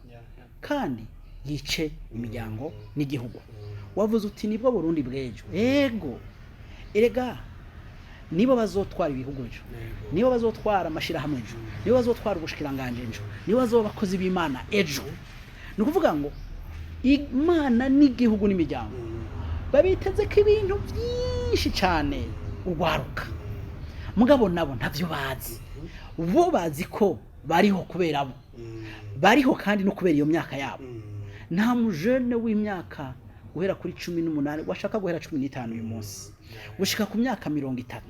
kandi yice imiryango n'igihugu. Wavuze uti nibwo Burundi bw'ejo. Ego, erega nibo bazotwara ibihugu ejo, nibo bazotwara amashirahamwe ejo, nibo bazotwara ubushikiranganje ejo, nibo bazoba abakozi b'Imana ejo. Ni ukuvuga ngo Imana n'igihugu n'imiryango babiteze ko ibintu byinshi cyane urwaruka. Mugabo nabo ntavyo bazi, bo bazi ko bariho kubera bo bariho, kandi no kubera iyo myaka yabo. Nta mujene w'imyaka guhera kuri 18, washaka guhera 15 uyu munsi, gushika ku myaka 30,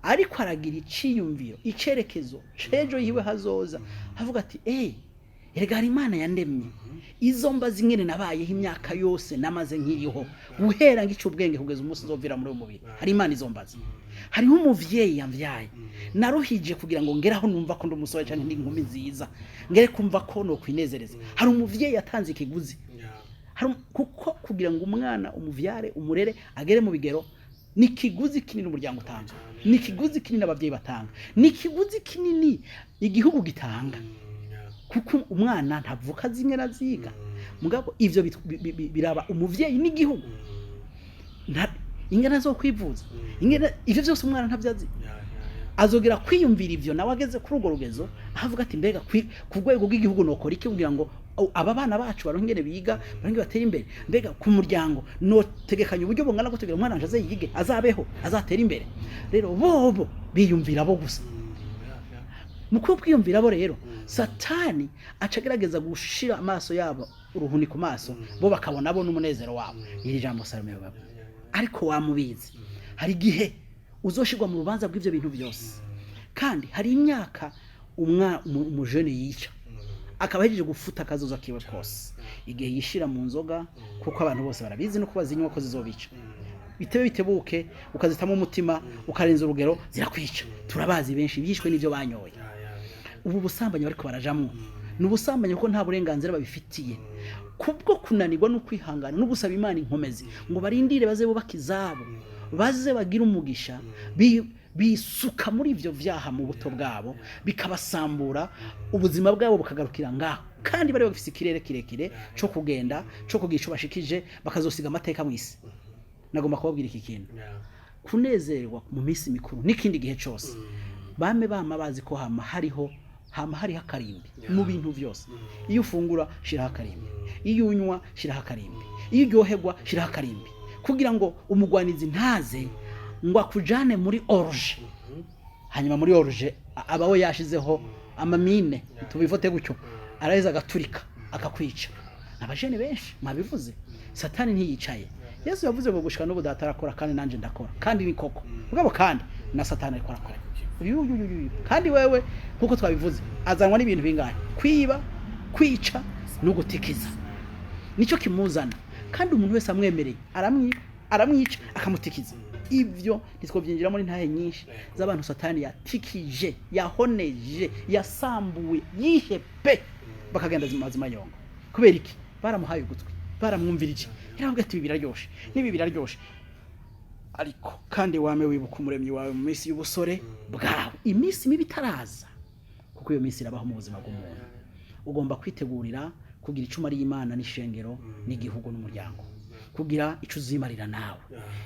ariko aragira iciyumviro, icerekezo c'ejo yiwe hazoza, avuga ati: "Erega hari Imana yandemye, izo mbazi ingene nabayeho imyaka yose namaze nkiriho, guhera ngica ubwenge kugeza umunsi nzovira muri uyu mubiri. Hari Imana izo mbazi, hariho umuvyeyi yamvyaye, naruhije kugira ngo ngere aho numva ko ndi umusore canke ndi inkumi nziza, ngere kumva ko nokwinezereza. Hari umuvyeyi yatanze ikiguzi." Kuko kugira ngo umwana umuvyare, umurere, agere mu bigero, ni ikiguzi kinini umuryango utanga, ni ikiguzi kinini abavyeyi batanga, ni ikiguzi kinini igihugu gitanga, kuko umwana ntavuka zimwe na ziga. Mugabo ivyo biraba umuvyeyi n'igihugu. Ingana zo kwivuza, ingene ivyo vyose umwana ntavyo azi. Azogera kwiyumvira ivyo nawe ageze kuri urwo rugezo, avuga ati: "Mbega ku rwego rw'igihugu nokora iki kugira ngo aba bana bacu baronke ingene biga, baronke batere imbere? Mbega ku muryango notegekanya uburyo bungana gute kugira umwana wanje aze yige, azabeho, azatere imbere?" Rero bobo biyumvira bo gusa. Mu kwiyumvira bo rero, Satani aca agerageza gushira amaso yabo uruhuni ku maso, bo bakabona bo n'umunezero wabo. Iri jambo Salome bababwiye, ariko wamubizi, hari igihe uzoshirwa mu rubanza rw'ivyo bintu byose. Kandi hari imyaka umujene yica, akaba ahejeje gufuta akazoza kiwe kose, igihe yishira mu nzoga, kuko abantu bose barabizi no kubazinywa ko zizobica. Bitebe bitebuke, ukazitamo umutima, ukarenza urugero, zirakwica. Turabazi benshi bishwe n'ivyo banyoye. Ubu busambanyi bariko barajamwo ni ubusambanyi kuko nta burenganzira babifitiye, kubwo kunanirwa no kwihangana no gusaba Imana inkomezi ngo barindire baze bubake izabo, baze bagire umugisha. Bisuka muri ivyo vyaha mu buto bwabo, bikabasambura, ubuzima bwabo bukagarukira ngaho, kandi bari bafise ikirere kirekire co kugenda, co kugira ico bashikije, bakazosiga amateka mw'isi. Nagomba kubabwira iki kintu: kunezerwa mu minsi mikuru n'ikindi gihe cose, bame bama bazi ko hama hariho akarimbi mu bintu vyose. Iyo ufungura, shiraho akarimbi; iyo unywa, shiraho akarimbi; iyo uryoherwa, shiraho akarimbi, kugira ngo umugwanizi ntaze ngo akujane muri orgie. Hanyuma muri orgie aba we yashizeho amamine, tubivote gutyo, araheza agaturika akakwica. Abajene benshi mwabivuze, Satani ntiyicaye. Yesu yavuze ngo: "Gushika n'ubu Data arakora, kandi nanje ndakora." Kandi ni koko, mugabo kandi na Satani ariko arakora. Yu, yu, yu, yu. Kandi wewe nkuko twabivuze, azanwa n'ibintu bingahe? Kwiba, kwica no gutikiza, nicyo kimuzana. Kandi umuntu wese amwemereye aramwiba, aramwica, akamutikiza. Ibyo ntitwobyinjiramo muri ntahe nyinshi z'abantu Satani yatikije, yahoneje, yasambuye, yishe pe, bakagenda mazima yongo. Kubera iki? Baramuhaye ugutwi, baramwumvirije, yaravuga ati: "Ibi biraryoshe, n'ibi biraryoshe." Ariko kandi wame wibuka Umuremyi wawe mu minsi y'ubusore bwawe, iminsi mibi itaraza, kuko iyo minsi irabaho mu buzima bw'umuntu. Ugomba kwitegurira kugira icuma ari Imana n'ishengero n'igihugu n'umuryango, kugira ico uzimarira nawe.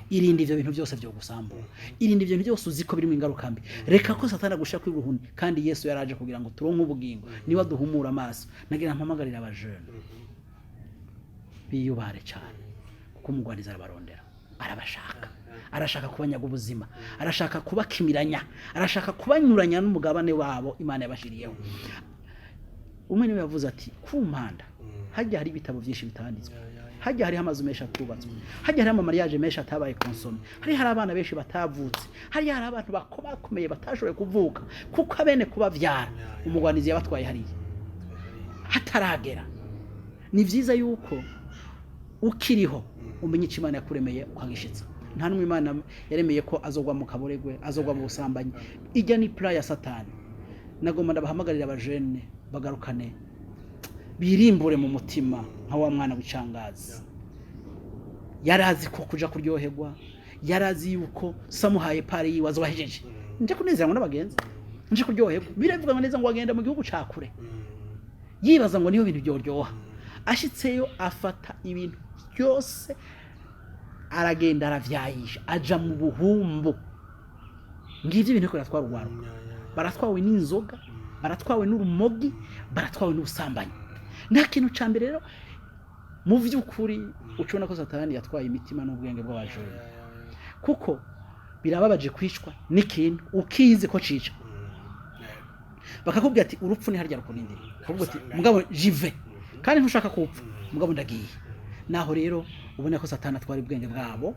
Irinde ivyo bintu byose vyo gusambura, irinde ivyo bintu byose uzi ko birimo ingaruka mbi. Reka ko Satani agusha kuri ruhuni. Kandi Yesu yaraje kugira ngo turonke ubugingo, niwe aduhumura amaso. Nagira mpamagarira abajene biyubare cyane, kuko umugwanizi arabarondera, arabashaka, arashaka kubanyaga ubuzima, arashaka kubakimiranya, arashaka kubanyuranya n'umugabane wabo Imana yabashiriyeho. Umwe niwe yavuze ati: "Ku mpanda hajya hari ibitabo byinshi bitanditswe, hajya hariho amazu menshi atubatswe, hajya hariho amamariage menshi atabaye consommé, hari abana benshi batavutse, hari abantu bakomakomeye batashoboye kuvuka, kuko abene kubavyara umugwanizi yabatwaye hariya hataragera." Ni vyiza yuko ukiriho umenya icyo Imana yakuremeye ukagishitsa. Nta n'umwe Imana yaremeye ko azogwa mu kaboregwe, azogwa mu busambanyi. Ijya ni plan ya Satani. Nagomba ndabahamagarira abajene bagarukane, birimbure mu mutima nka wa mwana w'icangazi. Yari azi ko kuja kuryoherwa, yari azi yuko samuhaye part yiwe azobahejeje. Nje kunezeranywa n'abagenzi, nje kuryoherwa. Biravuga ngo neza ngo agenda mu gihugu ca kure, yibaza ngo niho bintu byoryoha. Ashitseyo afata ibintu byose, aragenda aravyayisha, aja mu buhumbu. Ngivyo ibintu biriko biratwara urwaruka. Baratwawe n'inzoga, baratwawe n'urumogi, baratwawe n'ubusambanyi. Nta kintu ca mbere rero. Mu vy'ukuri ucubona ko Satani yatwaye imitima n'ubwenge bw'abajene, kuko birababaje kwicwa n'ikintu ukizi ko cica, bakakubwira ati urupfu ni harya rukurindiriye, ukavuga ati mugabo j'y vais, kandi ntushaka kupfa, mugabo ndagiye. Naho rero ubona ko Satani atwara ubwenge bwabo,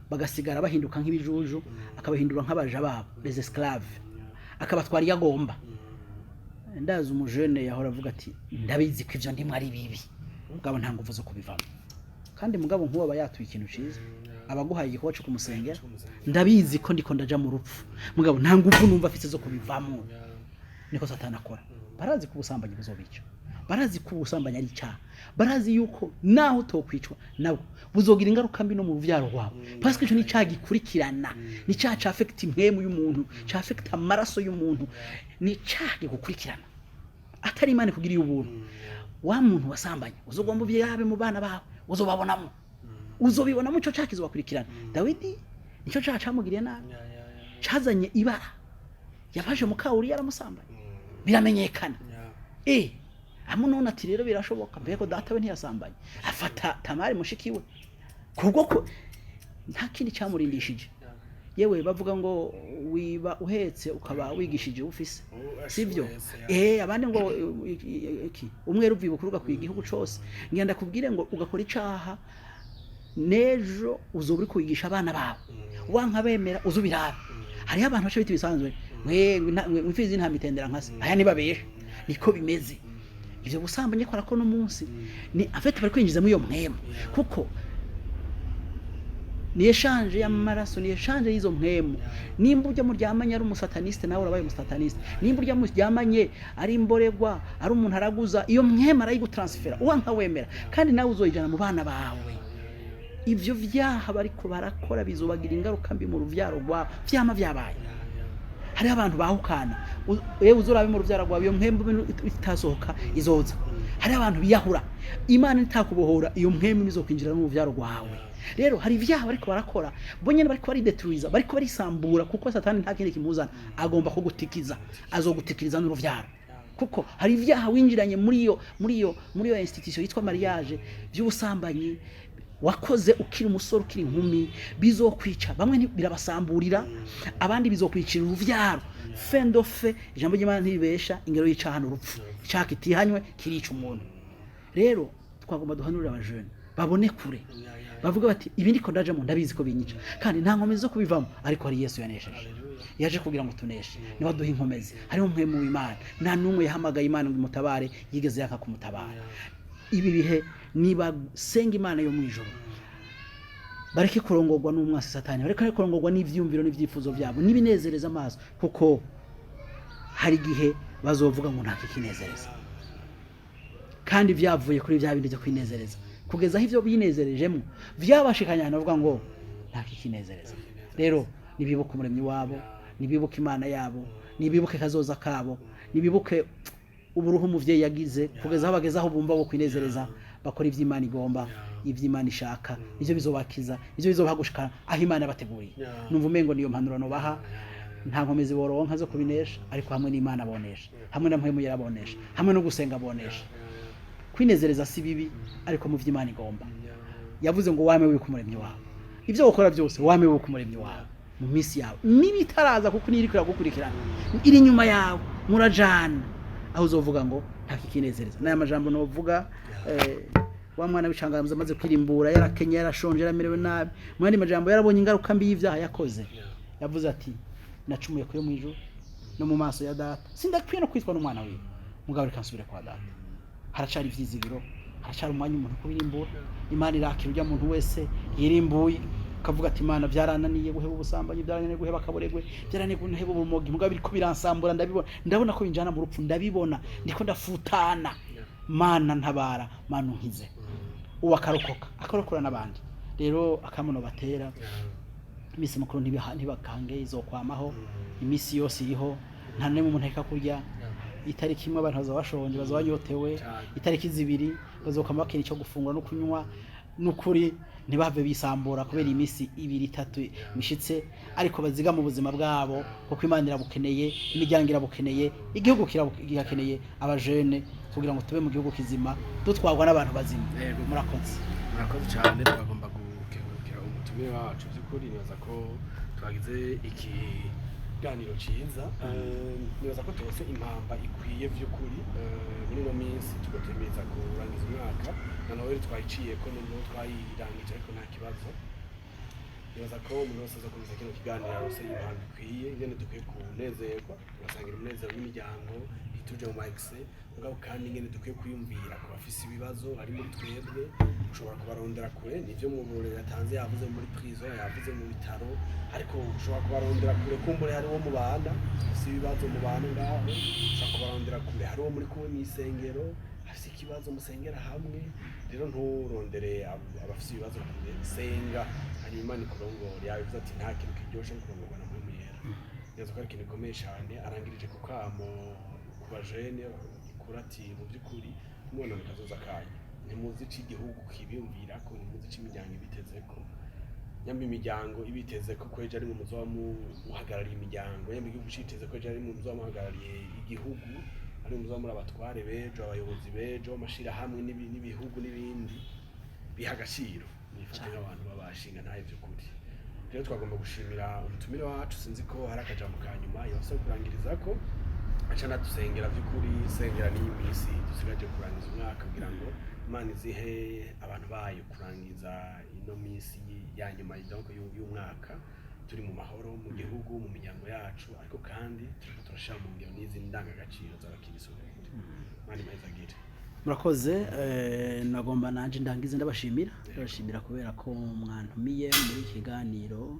bagasigara bahinduka nk'ibijuju, akabahindura nk'abaja babo, les esclaves, akabatwara iyo agomba. Ndazi umujene yahora avuga ati ndabizi ko ivyo ndimwe ari bibi, mugabo nta nguvu zo kubivamo. Kandi mugabo nk'uwo aba yatuye ikintu ciza, abaguhaye igikorwa cyo kumusengera. Ndabizi ko ndiko ndaja mu rupfu, mugabo nta nguvu numva afise zo kubivamo. Niko Satani akora. Barazi ko ubusambanyi buzobica, barazi ko ubusambanyi ari icyaha, barazi yuko naho utokwicwa nabwo buzogira ingaruka mbi no mu ruvyaro rwawe, parce que ico ni icyaha gikurikirana, ni icyaha c'affecta impwemu y'umuntu, c'affecta amaraso y'umuntu, ni icyaha gikukurikirana atari Imana ikugiriye ubuntu. Wa muntu wasambanye uzogomba ubyabe mu bana bawe, uzobabonamo, uzobibonamo, ico cyaha kizobakurikirana. Dawidi nicyo cyaha camugiriye nabi, cazanye ibara. Yafashe mukawuri yaramusambanye, biramenyekana. Amunoni ati rero birashoboka, mbega data we ntiyasambanye? Afata Tamari mushiki we, kubwo ko nta kindi cyamurindishije. Yewe, bavuga ngo wiba uhetse ukaba wigishije ufise, sibyo? Abandi ngo iki umwere uva ibukuru ugakwiye igihugu cose. Ngenda kubwire ngo ugakora icaha, nejo uzoba uri kwigisha abana bawe, wanka bemera uzubiraba. Hariho abantu baca bita ibisanzwe mwe imfizi nta mitendera nkase aya nibabesha, niko bimeze. Ivyo busambanyi ko arako no munsi ni en fait bari kwinjiza muri iyo mpwemu, kuko ni échange y'amaraso, ni échange y'izo mpwemu. Nimba ujya muryamanye ari umusataniste, nawe urabaye umusataniste. Nimba ujya muryamanye ari imboregwa, ari umuntu araguza, iyo mpwemu arayigutransfera uwanka wemera, kandi nawe uzoyijana mu bana bawe. Ivyo vyaha bariko barakora bizobagira ingaruka mbi mu ruvyaro rwawe, vyama vyabaye. Hariho abantu bahukana, wewe uzorabe mu ruvyaro rwawe, iyo mpwemu itasohoka izoza. Hariho abantu biyahura, Imana itakubohora, iyo mpwemu izokwinjira no mu ruvyaro rwawe. Rero hari ivyaha bariko barakora, bo nyene bariko baridetruiza, bariko barisambura, kuko Satani nta kindi kimuzana, agomba kugutikiza, azogutikiriza n'uruvyaro, kuko hari ivyaha winjiranye muri iyo institution yitwa mariage, by'ubusambanyi wakoze ukiri umusore, ukiri inkumi, bizokwica. Bamwe birabasamburira, abandi bizokwicira uruvyaro. Fendofe, ijambo ry'Imana ntiribesha, ingero y'icaha n'urupfu. Icaha kitihanywe kirica umuntu. Rero twagomba duhanurira abajene babone kure, bavuga bati ibi ndiko ndajamo ndabizi ko binyica, kandi nta nkomezi zo kubivamo, ariko hari Yesu yanesheje, yaje kugira ngo tuneshe, niwe aduha inkomezi. Hariho umwemu w'Imana, nta n'umwe yahamagaye Imana ngo imutabare yigeze yaka kumutabara. Ibi bihe niba senga Imana yo mu ijuru, bareke kurongorwa n'umwasi Satani, bareke kurongorwa n'ivyumviro n'ivyifuzo byabo n'ibinezereza amaso, kuko hari igihe bazovuga ngo nta kikinezereza, kandi vyavuye kuri vya bindi byo kwinezereza, kugeza aho ivyo binezerejemo vyabashikanye ahantu bavuga ngo nta kikinezereza. Rero nibibuke Umuremyi wabo, nibibuke Imana yabo, nibibuke kazoza kabo, nibibuke uburuhu umuvyeyi yagize kugeza aho bageze, aho bumva bo kwinezereza, bakora ivy'Imana igomba, ivy'Imana ishaka. Ivyo bizobakiza, ivyo bizobaha gushika aho Imana yabateguriye. Numva umengo niyo mpanuro nobaha. Nta nkomezi boronka zo kubinesha, ariko hamwe n'Imana bonesha, hamwe na mpwemu yarabonesha, hamwe no gusenga bonesha. Kwinezereza si bibi, ariko mu vy'Imana igomba. Yavuze ngo wame wibuka Umuremyi wawe, ibyo ukora byose wame wibuka Umuremyi wawe mu minsi yawe mibi itaraza, kuko niyo iriko iragukurikirana, iri inyuma yawe, murajana aho uzovuga ngo nta kikinezereza. N'aya majambo novuga. Wa mwana w'icangamuzi amaze kwirimbura, yarakenye, yarashonje, yaramerewe nabi, mu yandi majambo yarabonye ingaruka mbi y'ivyaha yakoze, yavuze ati nacumuye kuyo mu ijuru no mu maso ya data, sindakwiye no kwitwa n'umwana wiwe, mugabo reka nsubire kwa data. Haracari ivyizigiro, haracari umwanya umuntu kubirimbura. Imana irakira ujya muntu wese yirimbuye, ukavuga ati Imana, byarananiye guheba ubusambanyi, byarananiye guheba akaboregwe, byarananiye guheba urumogi, mugabo biriko biransambura, ndabibona, ndabona ko binjana mu rupfu, ndabibona ndiko ndafutana, Mana ntabara, Mana unkize. Uwo akarokoka, akarokora n'abandi. Rero akamuno batera, iminsi mikuru ntibakange, izokwamaho iminsi yose iriho, nta n'imwe umuntu areka kurya. Itariki imwe abantu bazaba bashonje, bazaba banyotewe. Itariki 2 bazokama bakeneye icyo gufungura no kunywa. Nukuri ntibave bisambura kubera iminsi ibiri itatu mishitse, ariko baziga mu buzima bwabo, kuko Imana irabukeneye, imiryango irabukeneye, igihugu kirakeneye abajene kugira ngo tube mu gihugu kizima dutwarwa n'abantu bazima. Yego. Murakoze. Murakoze cyane. Twagomba gukengurukira umutumire wacu. By'ukuri nibaza ko twagize ikiganiro cyiza. Nibaza ko tubose impamba ikwiye by'ukuri. Muri ino minsi tuko twemeza kurangiza umwaka na Noheli twayiciye ko noneho twayirangije, ariko nta kibazo. Nibaza ko umuntu wese aza kino kiganiro arose impamba ikwiye, ingene dukwiye kunezerwa, tugasangira umunezero n'imiryango, ntituje mu ma excès, mugabo kandi ingene dukwiye kwiyumvira ku bafise ibibazo bari muri twebwe. Ushobora kubarondera kure, nivyo mu burorero yatanze, yavuze muri prison, yavuze mu bitaro, ariko ushobora kubarondera kure, kumbure hari uwo mubana afise ibibazo mubana ngaho. Ushobora kubarondera kure, hari uwo muri kumwe mw'isengero afise ikibazo musengera hamwe. Rero nturondere abafise ibibazo kure, senga, hanyuma Imana ikurongore. Yabivuze ati nta kintu kiryoshe nko kurongorwa na Mpwemu Yera. Neza ko ari ikintu gikomeye cyane. Arangirije ku kamo ku bajene ikura ati mu by'ukuri ntimubonane kazoza kanyu, ntimuzi ico igihugu kibiyumvirako, ntimuzi ico imiryango ibitezeko. Nyamba imiryango ibiteze ko kwejo ari mu muzoba muhagarariye imiryango, nyamba igihugu citeze ko ejo ari mu muzoba muhagarariye igihugu, ari mu muzoba muri abatware b'ejo, abayobozi b'ejo, amashirahamwe n'ibihugu n'ibindi biha agaciro. Nifate nk'abantu babashinga ntaye by'ukuri. Rero twagomba gushimira umutumire wacu. Sinzi ko hari akajambo ka nyuma yose kurangiriza ko aca nadusengera. By'ukuri sengera n'iyi minsi dusigaje kurangiza umwaka, kugira ngo Imana izihe abantu bayo kurangiza ino minsi ya nyuma, donc y'umwaka, turi mu mahoro mu gihugu, mu miryango yacu, ariko kandi turiko turashira mu ngiro n'izindi ndangagaciro z'abakiristo. Imana imahezagire. Murakoze. Nagomba nanje ndangize ndabashimira kubera ko mwantumiye muri iki kiganiro,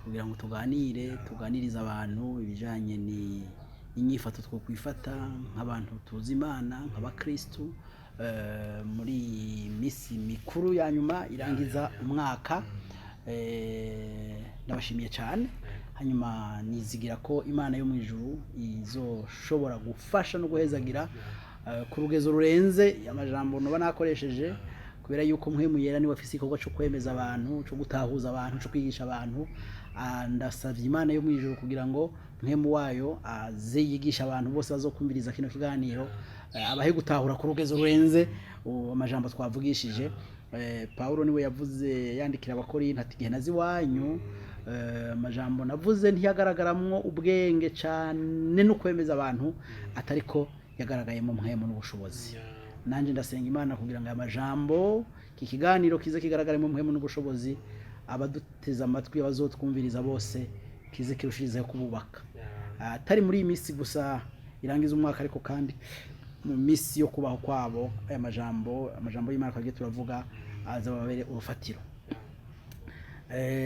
kugira ngo tuganire, tuganirize abantu ibijanye ni inyifato two kwifata nk'abantu tuzi Imana, nk'abakristu, muri iyi misi mikuru ya nyuma irangiza umwaka. Ndabashimiye cyane. Hanyuma nizigira ko Imana yo mu ijuru izoshobora gufasha no guhezagira ku rugezo rurenze amajambo noba nakoresheje, kubera yuko Mpwemu Yera niwe afise igikorwa cyo kwemeza abantu, cyo gutahuza abantu, cyo kwigisha abantu. Ndasavye Imana yo mu ijuru kugira ngo Mpwemu wayo aze yigisha abantu bose bazokumviriza kino kiganiro, abahe gutahura ku rugezo rurenze amajambo twavugishije. Paulo niwe yavuze yandikira Abakorinto ati igihe nazi iwanyu, amajambo navuze ntiyagaragaramwo ubwenge cyane no kwemeza abantu, atariko yagaragaye mu mpwemu n'ubushobozi. Nanjye ndasenga Imana kugira ngo aya majambo, iki kiganiro kize kigaragare mu mpwemu n'ubushobozi, abaduteze amatwi, abazotwumviriza bose, kize kirushirizeho kububaka, atari muri iyi minsi gusa irangiza umwaka, ariko kandi mu minsi yo kubaho kwabo, aya majambo, amajambo y'Imana twagiye turavuga aza babere urufatiro.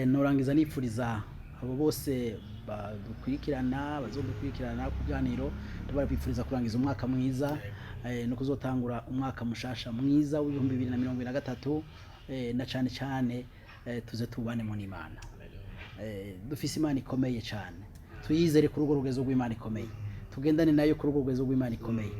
Norangiza nipfuriza abo bose badukurikirana, bazodukurikirana ku biganiro, ndabarabipfuriza kurangiza umwaka mwiza, no kuzotangura umwaka mushasha mwiza w'2023, na cane cane tuze tubanemo n'Imana. Dufise Imana ikomeye cyane, tuyizere kuri urwo rugezo rw'Imana ikomeye, tugendane nayo kuri urwo rugezo rw'Imana ikomeye,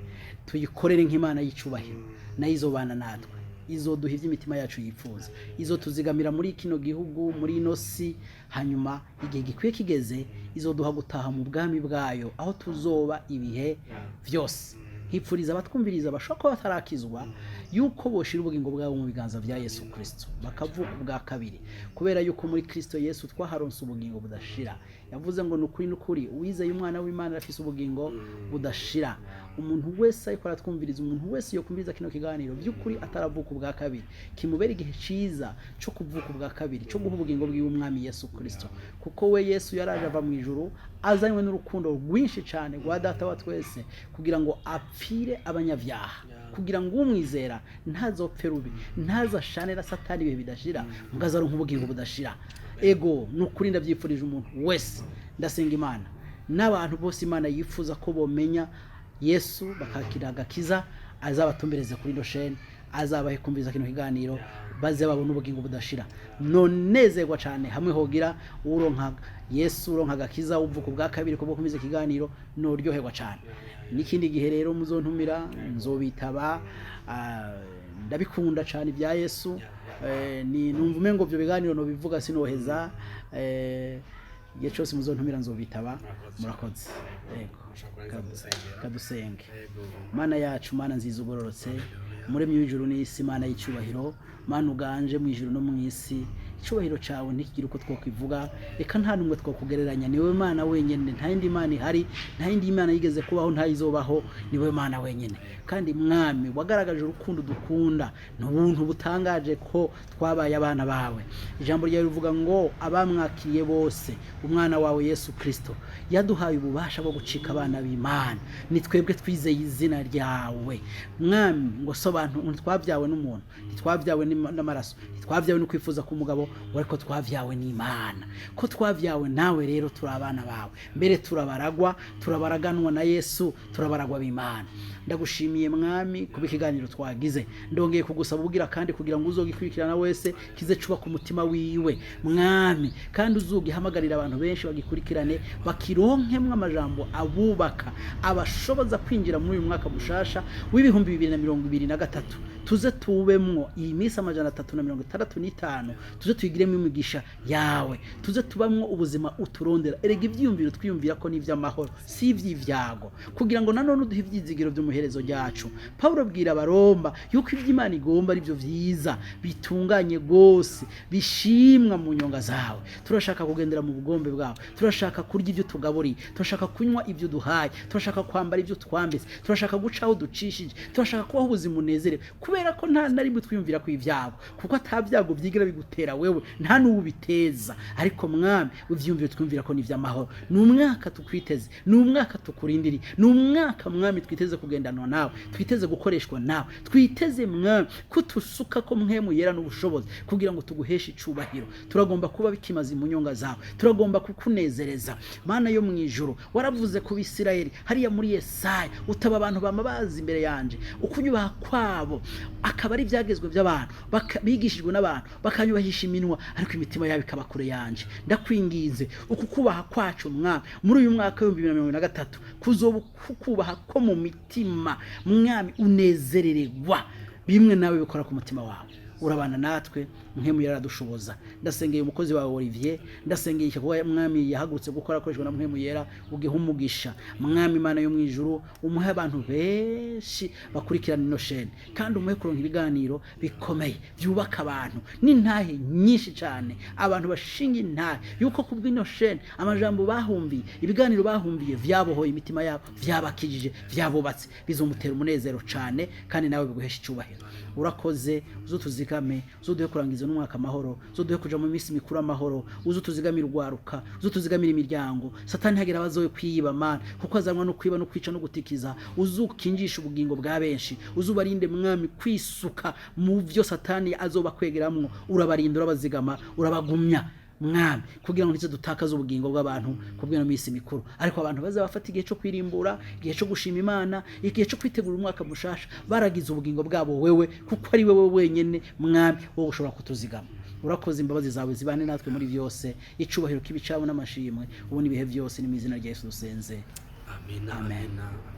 tuyikorere nk'Imana y'icubahiro, nayo izobana natwe, izoduha iby'imitima yacu yifuza, izotuzigamira muri kino gihugu, muri ino si. Hanyuma igihe gikwiye kigeze, izoduha gutaha mu bwami bwayo, aho tuzoba ibihe byose. Nkipfuriza abatwumviriza bashobora kuba batarakizwa yuko boshira ubugingo bwabo mu biganza bya Yesu Kristo, bakavuka ubwa kabiri, kubera yuko muri Kristo Yesu twaharonse ubugingo budashira. Yavuze ngo nukuri nukuri, uwizeye umwana w'Imana arafise ubugingo budashira. Umuntu wese ariko aratwumviriza, umuntu wese yokumviriza kino kiganiro by'ukuri ataravuka ubwa kabiri, kimubera igihe ciza cyo kuvuka ubwa kabiri, cyo guha ubugingo bwiwe umwami Yesu Kristo, kuko we Yesu yaraje ava mu ijuru azanywe n'urukundo rwinshi cyane rwa Data wa twese, kugira ngo apfire abanyabyaha, kugira ngo umwizera ntazopfe rubi, ntazashane na Satani ibihe bidashira, ngo azaronke ubugingo budashira. Ego, ni ukuri ndabyifurije umuntu wese. Ndasenga Imana n'abantu bose Imana yifuza ko bomenya Yesu bakakira agakiza, azabatumbereze kuri ino sheni, azabahe kumviriza kino kiganiro, baze babone ubugingo budashira. Nonezerwa cyane hamwe hogira uronka Yesu, uronka agakiza, uvuka ubwa kabiri kubwo kumviriza ikiganiro, noryoherwa cyane. N'ikindi gihe rero muzontumira nzobitaba. Ndabikunda cyane ibya Yesu. Ni numva umengo ibyo biganiro nobivuga sinoheza. Igihe cyose muzontumira nzobitaba. Murakoze. Yego. Kadusenge. Mana yacu, Mana nziza ugororotse, Muremyi w'ijuru n'isi, Mana y'icyubahiro, Mana uganje mu ijuru no mu isi, icyubahiro cyawe ntikigira uko twakwivuga, reka nta n'umwe twakugereranya. Ni wowe Mana wenyine, nta yindi Mana ihari, nta yindi Mana yigeze kubaho, nta izobaho, ni wowe Mana wenyine. Kandi Mwami, wagaragaje urukundo dukunda, ni ubuntu butangaje ko twabaye abana bawe. Ijambo ryawe rivuga ngo abamwakiriye bose umwana wawe Yesu Kristo yaduhaye ububasha bwo gucika abana b'Imana. Ni twebwe twizeye izina ryawe, Mwami, ngo so abantu ntitwabyawe n'umuntu, ntitwabyawe n'amaraso, ntitwabyawe no kwifuza k'umugabo, ariko twabyawe n'Imana. Ko twabyawe nawe rero turi abana bawe, mbere turabaragwa, turabaraganwa na Yesu, turabaragwa b'Imana. Ndagushimiye Mwami kuba ikiganiro twagize. Ndongeye kugusaba ubwira kandi kugira ngo uzogikurikirana wese kize cuba ku mutima wiwe, Mwami, kandi uzugihamagarira abantu benshi bagikurikirane, bakironkemwo amajambo abubaka, abashoboza kwinjira muri uyu mwaka mushasha w'2023. Tuze tubemwo iyi minsi 365, tuze tuyigiremo imigisha yawe, tuze tubamwo ubuzima uturondera. Erega ibyiyumviro twiyumvira ko n'iby'amahoro si iby'ibyago, kugira ngo nanone uduhe ibyizigiro by'umuherezo ryacu. Pawulo abwira Abaroma yuko iby'Imana igomba ari byo byiza bitunganye rwose, bishimwa mu nyonga zawe. Turashaka kugendera mu bugombe bwawe, turashaka kurya ibyo tugaburiye, turashaka kunywa ibyo duhaye, turashaka kwambara ibyo twambitse, turashaka guca aho ducishije, turashaka kubaho ubuzima unezerewe, kubera ko nta na rimwe twiyumvira ku ibyago, kuko ata byago byigira bigutera wewe, nta n'uwubiteza. Ariko Mwami, ivyiyumviro twiyumvira ko ni ivy'amahoro. Ni umwaka tukwiteze, ni umwaka tukurindiriye, ni umwaka Mwami twiteze kugendanwa nawe, twiteze gukoreshwa nawe, twiteze Mwami kutusuka ko mpwemu yera n'ubushobozi kugira ngo tuguheshe icubahiro. Turagomba kuba bikimaze mu nyonga zawe, turagomba kukunezereza. Mana yo mu ijuru, waravuze ku Bisirayeli hariya muri Yesaya, utaba abantu bama bazi imbere yanje, ukunyubaha kwabo akaba ari ibyagezwe by'abantu, bigishijwe n'abantu, bakanyubahisha iminwa, ariko imitima yabo ikaba kure yanje. Ndakwinginze uku kubaha kwacu Mwami muri uyu mwaka w'2023 kuzoba kukubaha ko mu mitima, Mwami unezerererwa bimwe nawe bikora ku mutima wawe. Urabana natwe, mpwemu yaradushoboza. Ndasengeye umukozi wawe Olivier, ndasengeye igikorwa Mwami yahagurutse gukora akoreshwa na mpwemu yera, ugihe umugisha Mwami Imana yo mu ijuru, umuhe abantu benshi bakurikirana ino shene, kandi umuhe kuronka ibiganiro bikomeye byubaka abantu n'intahe nyinshi cyane, abantu bashinga intahe yuko kubw'ino shene amajambo bahumbiye, ibiganiro bahumbiye vyabohoye imitima yabo, vyabakijije, vyabubatse, bizomutera umunezero cyane, kandi nawe biguhesha icyubahiro. Urakoze, uzutuzigame, uzuduhe kurangiza n'umwaka amahoro, uzuduhe kuja mu minsi mikuru amahoro, uzutuzigamira urwaruka, uzutuzigamira imiryango. Satani ntagera abazowe kwiyiba Mana, kuko azanwa no kwiba no kwica no gutikiza. Uzukingisha ubugingo bwa benshi, uzubarinde Mwami kwisuka mu byo Satani azoba kwegeramwo. Urabarinda, urabazigama, urabagumya Mwami, kugira ngo ntitse dutakaze ubugingo bw'abantu kubw'ino minsi mikuru. Ariko abantu bazabafata igihe cyo kwirimbura, igihe cyo gushima Imana, igihe cyo kwitegura umwaka mushasha, baragize ubugingo bwabo wewe, kuko ari wewe wenyene Mwami wowe ushobora kutuzigama. Urakoze, imbabazi zawe zibane natwe muri byose, icubahiro k'ibicabo n'amashimwe ubu n'ibihe byose, ni mu izina rya Yesu dusenze. Amina. Amen. Amina.